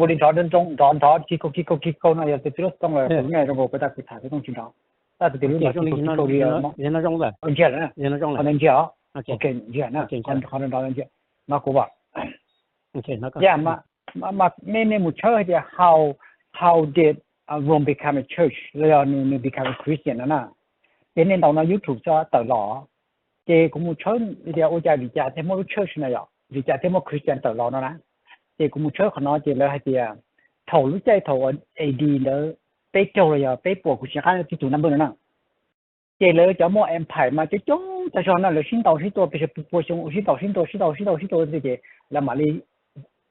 li nrov nrov nrov kis kaus kis kaus kis kaus no, yog tus tij laug Tooj los kuv ne, zoo nkaus peb tas kuv tham tij laug Tooj tsis nrov. Tab sis tus lub nrov kis kaus kis kaus li ntsiag lawm na. Ntsiag lawm na. Ntsiag, ok, ntsiag na. Qhov nrov nrov ntsiag no kuv vam. Yam, mas nej, nej mus tshawb hais tias how, how did Rome become a church los yog nws, nws become a Christian no na. Ces nej ntaus no YouTube tso tawm los. Ces kuv mus tshawb tias ua cas vim cas thiaj muaj lub church no yom, vim cas thiaj muaj Christian tawm los no na. Ces kuv mus tshawb qhov no ces lawv hais tias thaum lub caij thaum uas A D ntawd peb caug los yog peb puas, kuv tsis qab tib tug nab npawg no na. Ces lawv cov muaj empire mas coob coob tag zog no, lawv sib ntaus sib tua pes tsawg pua pua xyoo, sib ntaus sib tua sib ntaus sib ntaus sib tua xwb ces lawv mam li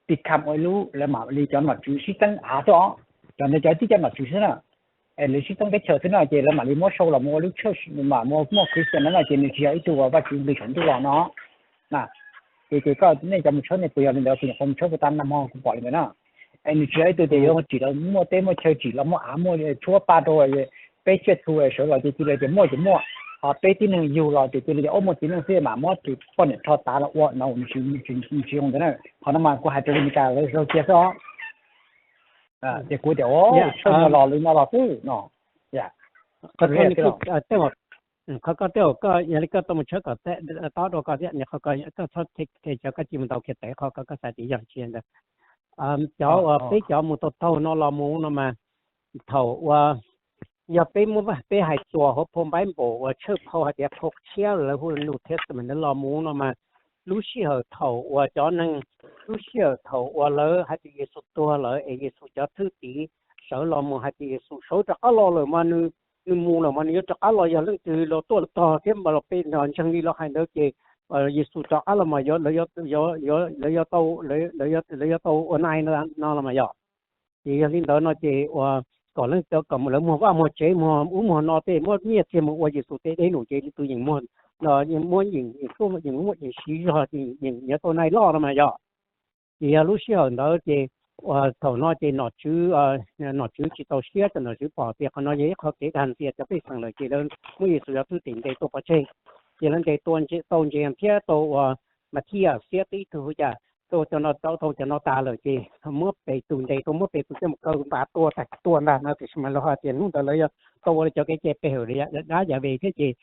become ua ib lub, lawv mam li cov nom tswv sib txeeb av xwb os. Cov ntawd cov tib cov nom tswv xwb na. lawv sib txoob teb chaws xwb no ces lawv mam li muab sau los mus ua lub church, mam muaj muaj Christian no no ces nws tsis yog ib tug uas Vajtswv nqis saum ntuj los no na. Ces ces koj nej cov mus tshawb nej puas yog li ntawd, puas nyuam qhuav mus tshawb puas tag nag hmo kuv pom li ntawd na. Es nws tsis yog ib tug tias yuav tsim los muaj teb muaj chaw, tsim los muaj av muaj tshuab paj rau peb tsiaj txhu sawv los ces cia li tias muaj ces muaj, ho peb tib neeg yug los ces cia li tias ob muaj txiv neej xwb mam muab tus poj niam rho tav los ua no, nws tsis zoo ntawd na. Qhov no mas kuv hais rau li Meskas lawv zoo cia xwb os. Ces kuv tias tshawb no los li no los xwb no. Qhov ko tej, qhov ko tej zaum koj yog li koj tau mus tshawb kom tob rau koj thiab, qhov ko koj txhob, cov koj cia mus ntaus kiag tes qhov ko koj xav tias yog tsis ntawd. Cov uas peb cov mus taug taug no los mus no mas, thaum uas yog peb muab peb hais txuas hauv phau Npaiv Npaum uas tshawj phau hais tias phau tshiab lawv hu New Testament ntawd los mus no mas, lub sij hawm thaum uas cov neeg, lub sij hawm thaum uas lawv hais tias Yexus tuag lawm es Yexus cov thwj tim sawv los mus hais tias Yexus sawv rov qab los lawm mas nws, nws mus lawm mas nws yuav rov qab los yog leej twg los tuaj los tog thiab mas los peb ntseeg li lawv hais ntawd ces Yexus rov qab los mas lawv yuav tau, lawv yuav tau ua nai no los mas yog. Ces yog li ntawd no ces uas kom leej twg kom lawv muag vaj muag tsev muag ub muag no tej muab nyiaj txiag mus ua Yexus tej dej num ces leej twg yeej muag, muab yeej tuaj yeej muab yeej siv zog ces yeej yuav tau nai loj no mas yog. Ces yog lub sij hawm ntawd ces thaum no ces nom tswv, nom tswv tsis txaus siab ces nom tswv pom tias qhov no yog ib qho kev dag ntxias cov pej xeem lawm ces lawv muab Yexus cov thwj tim ntes tua pov tseg. Ces lawv ntes tua tau Ntseas thiab tau uas Mathias xiab tib tug hu cas, tau cov no, tau cov no tas lawm ces muab Petus ntes tua, muab Petus coj mus kaw npas tua tag tua ntag no tiam sis mas lawv hais tias hnub ntawd lawv tau ua cov kev cai pe hawm dab Yahweh thiab ces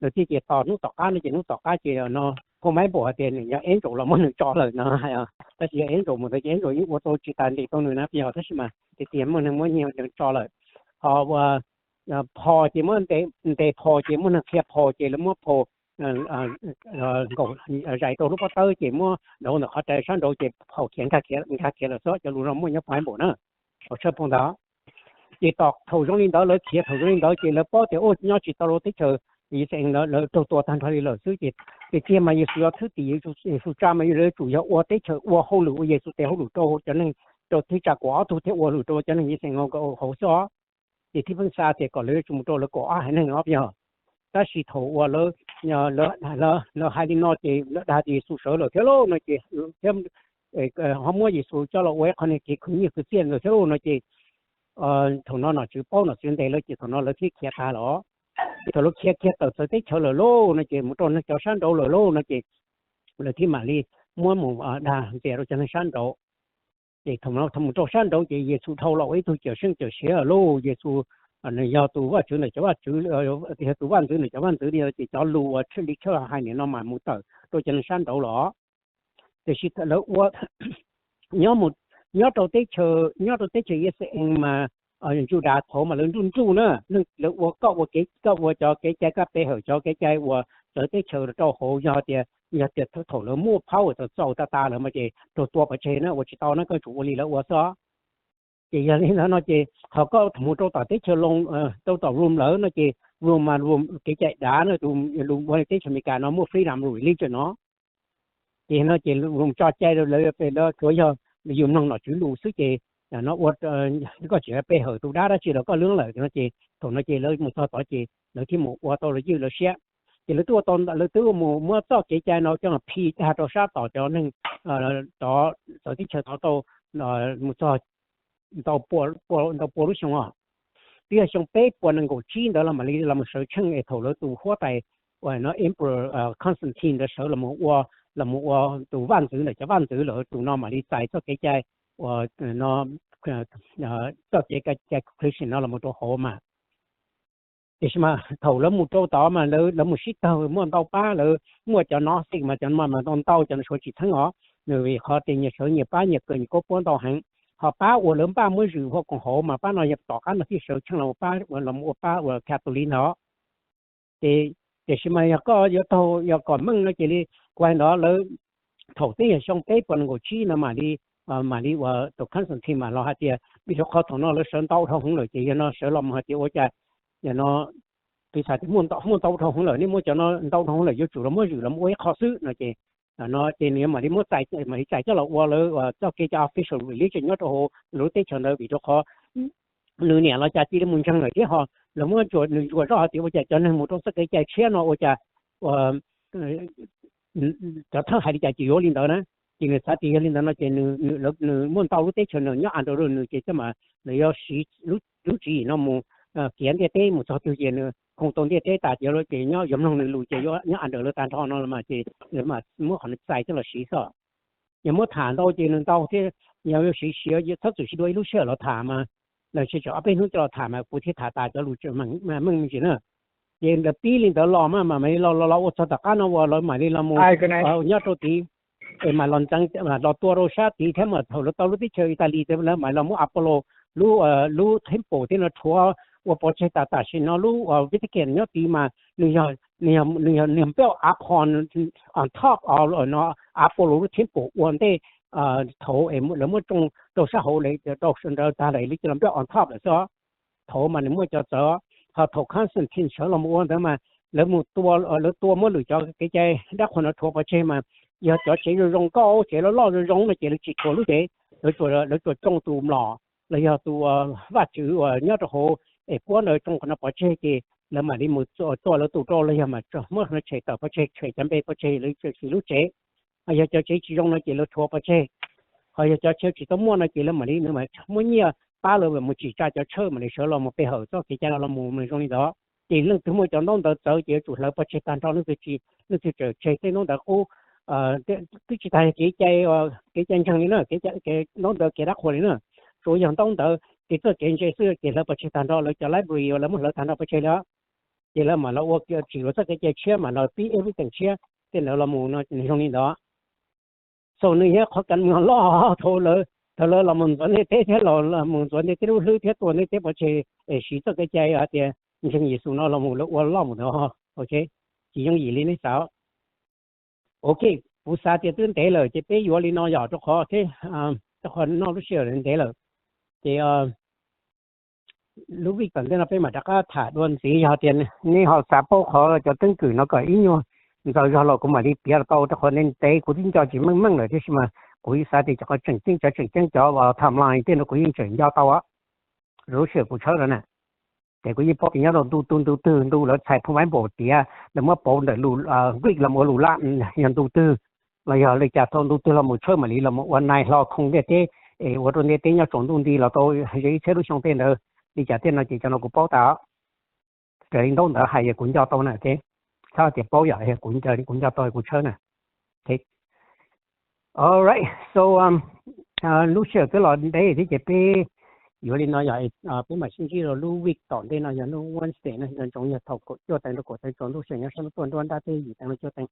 lawv thiaj cia tos hnub tom qab no ces hnub tom qab ces no phau Npaiv Npaum hais tias nws yog angel los muab nws tso lawm no, tab sis yog angel mus ntawd ces angel yeej ua tau tsis tas ntes tau nws na peb yog, tab sis mas tias tias muaj neeg muab nyiag tso lawm. Ho ua phom ces muab ntes phom ces muaj neeg qhia phom ces lawv muab phom nkaum zais rau lub pob tawb ces muab nraud ntawm qhov rais sab nraud ces phom khiav nkag khiav lawm xwb, cov lus no muaj nyob phau Npaiv Npaum na, phau tshawj phau ntawd. Ces tom thaum zoo li ntawd lawv khiav thaum zoo li ntawd ces lawv paub tias ua nyob tsis tau rau teb chaws Yixalayees, lawv raug tua tag nrho li lawm xwb ces tiag tiag mas Yexus yog thwj tim, Yexus tsa mas lawv yuav tsum yog ua teb chaws ua hauj lwm ua Yexus tes hauj lwm rau cov neeg, rau thib tsam kaum ob tug thiab ua hauj lwm rau cov neeg Yixalayees hauv xwb os. Ces thib pheej xav tias kom lawv yuav tsum mus rau lawv kaum ob haiv neeg no peb yog. Tab sis thaum uas lawv hais li no ces lawv dag tias Yexus sawv lawm thiab lauj no ces thiab ho muab Yexus coj los ua ib qho niag kev khwv nyiaj khwv txiaj ntawd thiab lauj no ces thaum no nom tswv paub nom tswv ntes lawv ces thaum no lawv thiaj khiav tag los. Ces thaum lawv khiav kiag tawm txawv teb chaws lawm lauj no ces mus rau neeg cov sab nraud lawm lauj no ces lawv thiaj mam li muab mus dag ntxias rau cov neeg sab nraud. Ces thaum no thaum mus rau sab nraud ces Yexus dhau los ua ib tug cawm seej cawm siav lauj. Yexus nws yog tus Vajtswv ntawm cov vaj tswv, yog tus Vaj ntxwv ntawm cov vaj ntxwv li ces cov lus uas tshwj li tshaj hais nim no mas mus tawm rau cov neeg sab nraud los. Tiam sis lawv ua nyob, nyob rau teb chaws, nyob rau teb chaws Yixalayees mas Judas thaud mas lawv nruj nruj na, lawv ua koj ua kev, koj ua cov kev cai, koj pe hawm cov kev cai uas txawv teb chaws rau hauv, yog tias, yog tias thaum lawv muaj power txaus tas tas lawm mas ces raug tua pov tseg na, ua tsis tau na, koj tsum ua li lawv ua xwb. Ces yog li ntawd no ces qhov koj mus rau tom teb chaws Loos, rau tom Rome lawm no ces Rome mas Rome kev cai dav na, tus ua teb chaws Amelikas no muaj freedom of religion no. Ces no ces Rome tso cai rau lawv, lawv tsuas yog yus mloog nom tswv lus xwb ces no ua, koj tsis pe hawm tus dab dab tsi los koj lwj lawm no ces thaum no ces lawv mus txog tod ces lawv thiaj mus ua tau lawv ywj lawv siab. Ces lawv twb ua tau, lawv twb mus muab txoj kev cai no coj los phis tag rau sab tom cov neeg txawv teb chaws tod tau mus txog ntau pua lub xyoo os. Twb yog xyoo peb puas nees nkaum tsib ntawd los mam li los sawv tsheej es thaum lawv tus huab tais uas no Emperor Constantine ntawd sawv los ua, los ua tus vaj ntxwv ntawm cov vaj ntxwv lawm tus no mam li txais txoj kev cai uas no txoj kev cai Christian no los rau hauv mas. Tiam sis mas thaum lawv mus rau tod mas lawv mus sib tawg muaj ntau pab, lawv muaj cov Gnostic mas cov no mas ntau ntau, cov no suav tsis txheeb os. Nws vim qhov tias nyias sawv nyias pab nyias kawm nyias kaub puab ntau heev. Ho pab uas lawv npaj muab zwm huam koom hauv mas pab no yog tom qab no thiaj sawv tsheej los pab, los ua pab uas Catholic ntawd. Ces tiam sis mas yog koj yuav taug yog kom meej no ces li kuv hais ntawd lawv thaum twb yog xyoo peb puas nees nkaum tsib no mam li, mam li uas tus Constantine mas los hais tias vim rau qhov thaum no lawv sawv ntau dhau heev lawm ces yog no sawv los mus hais tias ua cas yog no, piv xam tias muaj ntau dhau heev lawm, nej muab cov no ntau dhau heev lawm yuav tsum los muab zwm los ua ib qho xwb no ces, no ces nws yuav mam li muab txais, mam li txais coj los ua lawv txoj kev cai official religion nyob rau hauv lub teb chaws ntawd vim rau qhov nws niam los cas cia li mus ntseeg lawm thiab ho lawv muab nws ntsuas zoj hais tias ua cas cov neeg mus rau txoj kev cai tshiab no ua cas cov thawj hais li cas ces yuav li ntawd na. Ces nws xav tias yog li ntawd no ces nws muaj ntau lub teb chaws nws nyob Andalus nws ces coj mas lawv yuav siv lub tswv yim no mus kiav ntiaj teb mus txog twg ces nws khoo tau ntiaj teb tas ces lawv ces nyob yuav mloog nws lus ces yuav nyob Andalus lawv tag nrho no los mas ces lawv mas muab qhov no txais coj los siv xwb. Yog muab tham ntau ces nws ntau thiab, yog siv siav txhob txwm siv dua ib lub sij hawm los tham mas lawv tsis tsam ob peb hnub coj los tham mas kuv thiaj tham tas cov lus meej me ntsis na. Ces lawv pib li ntawd los mas mam li los los ua txog tom qab no uas lawv mam li los mus nyob rau tid es mam los ntxeev los tua rau sab tid thiab mas thaum lawv tau lub teb chaws Italy lawv mam los muab Apollo lub lub temple thiab no rhuav ua pov tseg tas. Tam sim no lub Vatican nyob tid mas nws yog nws yog nws yog npaj Apollo on top of no Apollo lub temple ua ntej thaum lawv muab tsoo rau sab hauv lawv rau sawv ntawd tag lawm lawv cia li npaj on top lawm xwb. Thaum mas nws muaj cov txawv, ho thaum Constantine sawv los mus ua ntawd mas lawv mus tua, lawv tua muab lwm cov kev cai dab qhuas no rhuav pov tseg mas yog cov tsev zoo zoo nkauj tsev loj loj zoo zoo no ces lawv tsis rhuav lub tsev, lawv tsuas tsoo tus mlom los yog tus vaj tswv uas nyob rau hauv es puab ntawd tsoo qhov no pov tseg ces lawv mam li mus tua lawv tus rau los yog mas muab qhov no tshem tawm pov tseg, tshem cov npe pov tseg lawv siv lub tsev. Ho yog cov tsev tsis zoo no ces lawv rhuav pov tseg. Ho yog cov tsev tsis tau muaj no ces lawv mam li muab nyiaj pab lawv mus tsim tsa cov tshawj mam li sawv los mus pe hawm txoj kev cai no los mus zoo li ntawd. Ces leej twg muaj cov ntaub ntawv txawv ces yuav tsum hlawv pov tseg tag nrho, leej twg tsis, leej twg tseem tseg tej ntaub ntawv qub, twb tsis tas kev cai, kev cai ntseeg li na, ntaub ntawv kev dab qhuas li na, tsuas yog ntaub ntawv kev txawj kev ntse xwb ces hlawv pov tseg tag nrho, lawv cov library lawv muab hlawv tag nrho pov tseg li. Ces lawv mam los ua tsim lawv txoj kev cai tshiab mam los pib everything tshiab tej ntawd los mus no nws zoo li ntawd. So nws yog qhov kas mws loj thaum lawv, thaum lawv los mus ntxuav ntiaj teb thiab los mus ntxuav ntiaj teb lub hlwb thiab tua ntiaj teb pov tseg es siv txoj kev cai hais tias ntseeg Yexus no los mus lawv ua loj mus ntawd. Ok, tsis yooj yim li nej xav. Ok, kuv xav tias twb ntev lawm ces peb yuav li no yom, rau qhov thiab, rau qhov noj lub sij hawm ntev lawm. Ces lub vij tom ntej no peb mam rov qab tham dua ntxiv. Yog tias nej ho xav paub qhov cov keeb kwm no kom ib nyuag ntxaws zog los kuv mam li piav los tau, rau qhov ntev ntev kuv twb nco tsis meej meej lawm, tiam sis mas kuv xav tias cov qhov tseem ceeb, cov tseem ceeb cov timeline tej no kuv yeej tseem nco tau. Lub sij hawm kuv tshawb no na, ces kuv yeej paub tias nyob rau ntu twg ntu twg, ntu lawv txhais phoo Bible tiav lawv muab pauv ntawm lus Greek los ua lus Latin yog ntu twg, los yog li cas thaum ntu twg los mus tshawb mam li los ua nais hlo khoo ntiaj teb es ua rau ntiaj teb nyob tsaus ntuj nti los tau ze ib txhiab lub xyoo tej ntawd. Li cas tej no ces cov no kuv paub tas. Raws li ntaub ntawv hais yog kuv nco tau na, ok, txhob tias paub yom, kuv nco tau kuv tshawb na. Ok, alright, so lub sij hawm twb los ntev thiab ces peb yuav li no yog peb mam sib ntsib rau lub week tom ntej no yog lub Wednesday no, nco ntsoov yog thaum kaum cuaj teev rau kaum teev tsaus ntuj, sij hawm nyob sab hnub tuaj nruab nrab thiab yim teev rau cuaj teev,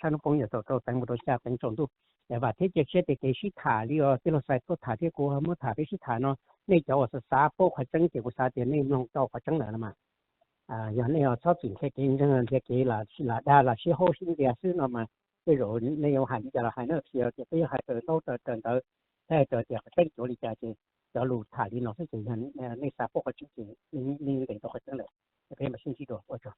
sab hnub poob yog thaum rau teev mus rau xya teev tsaus ntuj. Vam thiab cia siab tias kev sib tham li tij laug Xais tuaj tham thiab kuv muab tham peb sib tham no, nej cov uas xav xav paub qhov tseeb ces kuv xav tias nej mloog tau qhov tseeb lawm no mas. Yog nej txhob txwm nrhiav kev ntseeg, nrhiav kev lam dag lam sib haub sib ntiag xwb no mas, tej zaum nej yuav hais li cas los hais na, tsis yog tias peb yuav hais raws ntaub raws ntawv, thiab hais raws tias qhov tseeb cuav li cas ces cov lus tham li no xwb ces yog nej xav paub qhov tseeb ces nej ntes tau qhov tseeb lawm. Peb mam sib ntsib dua, ua tsaug.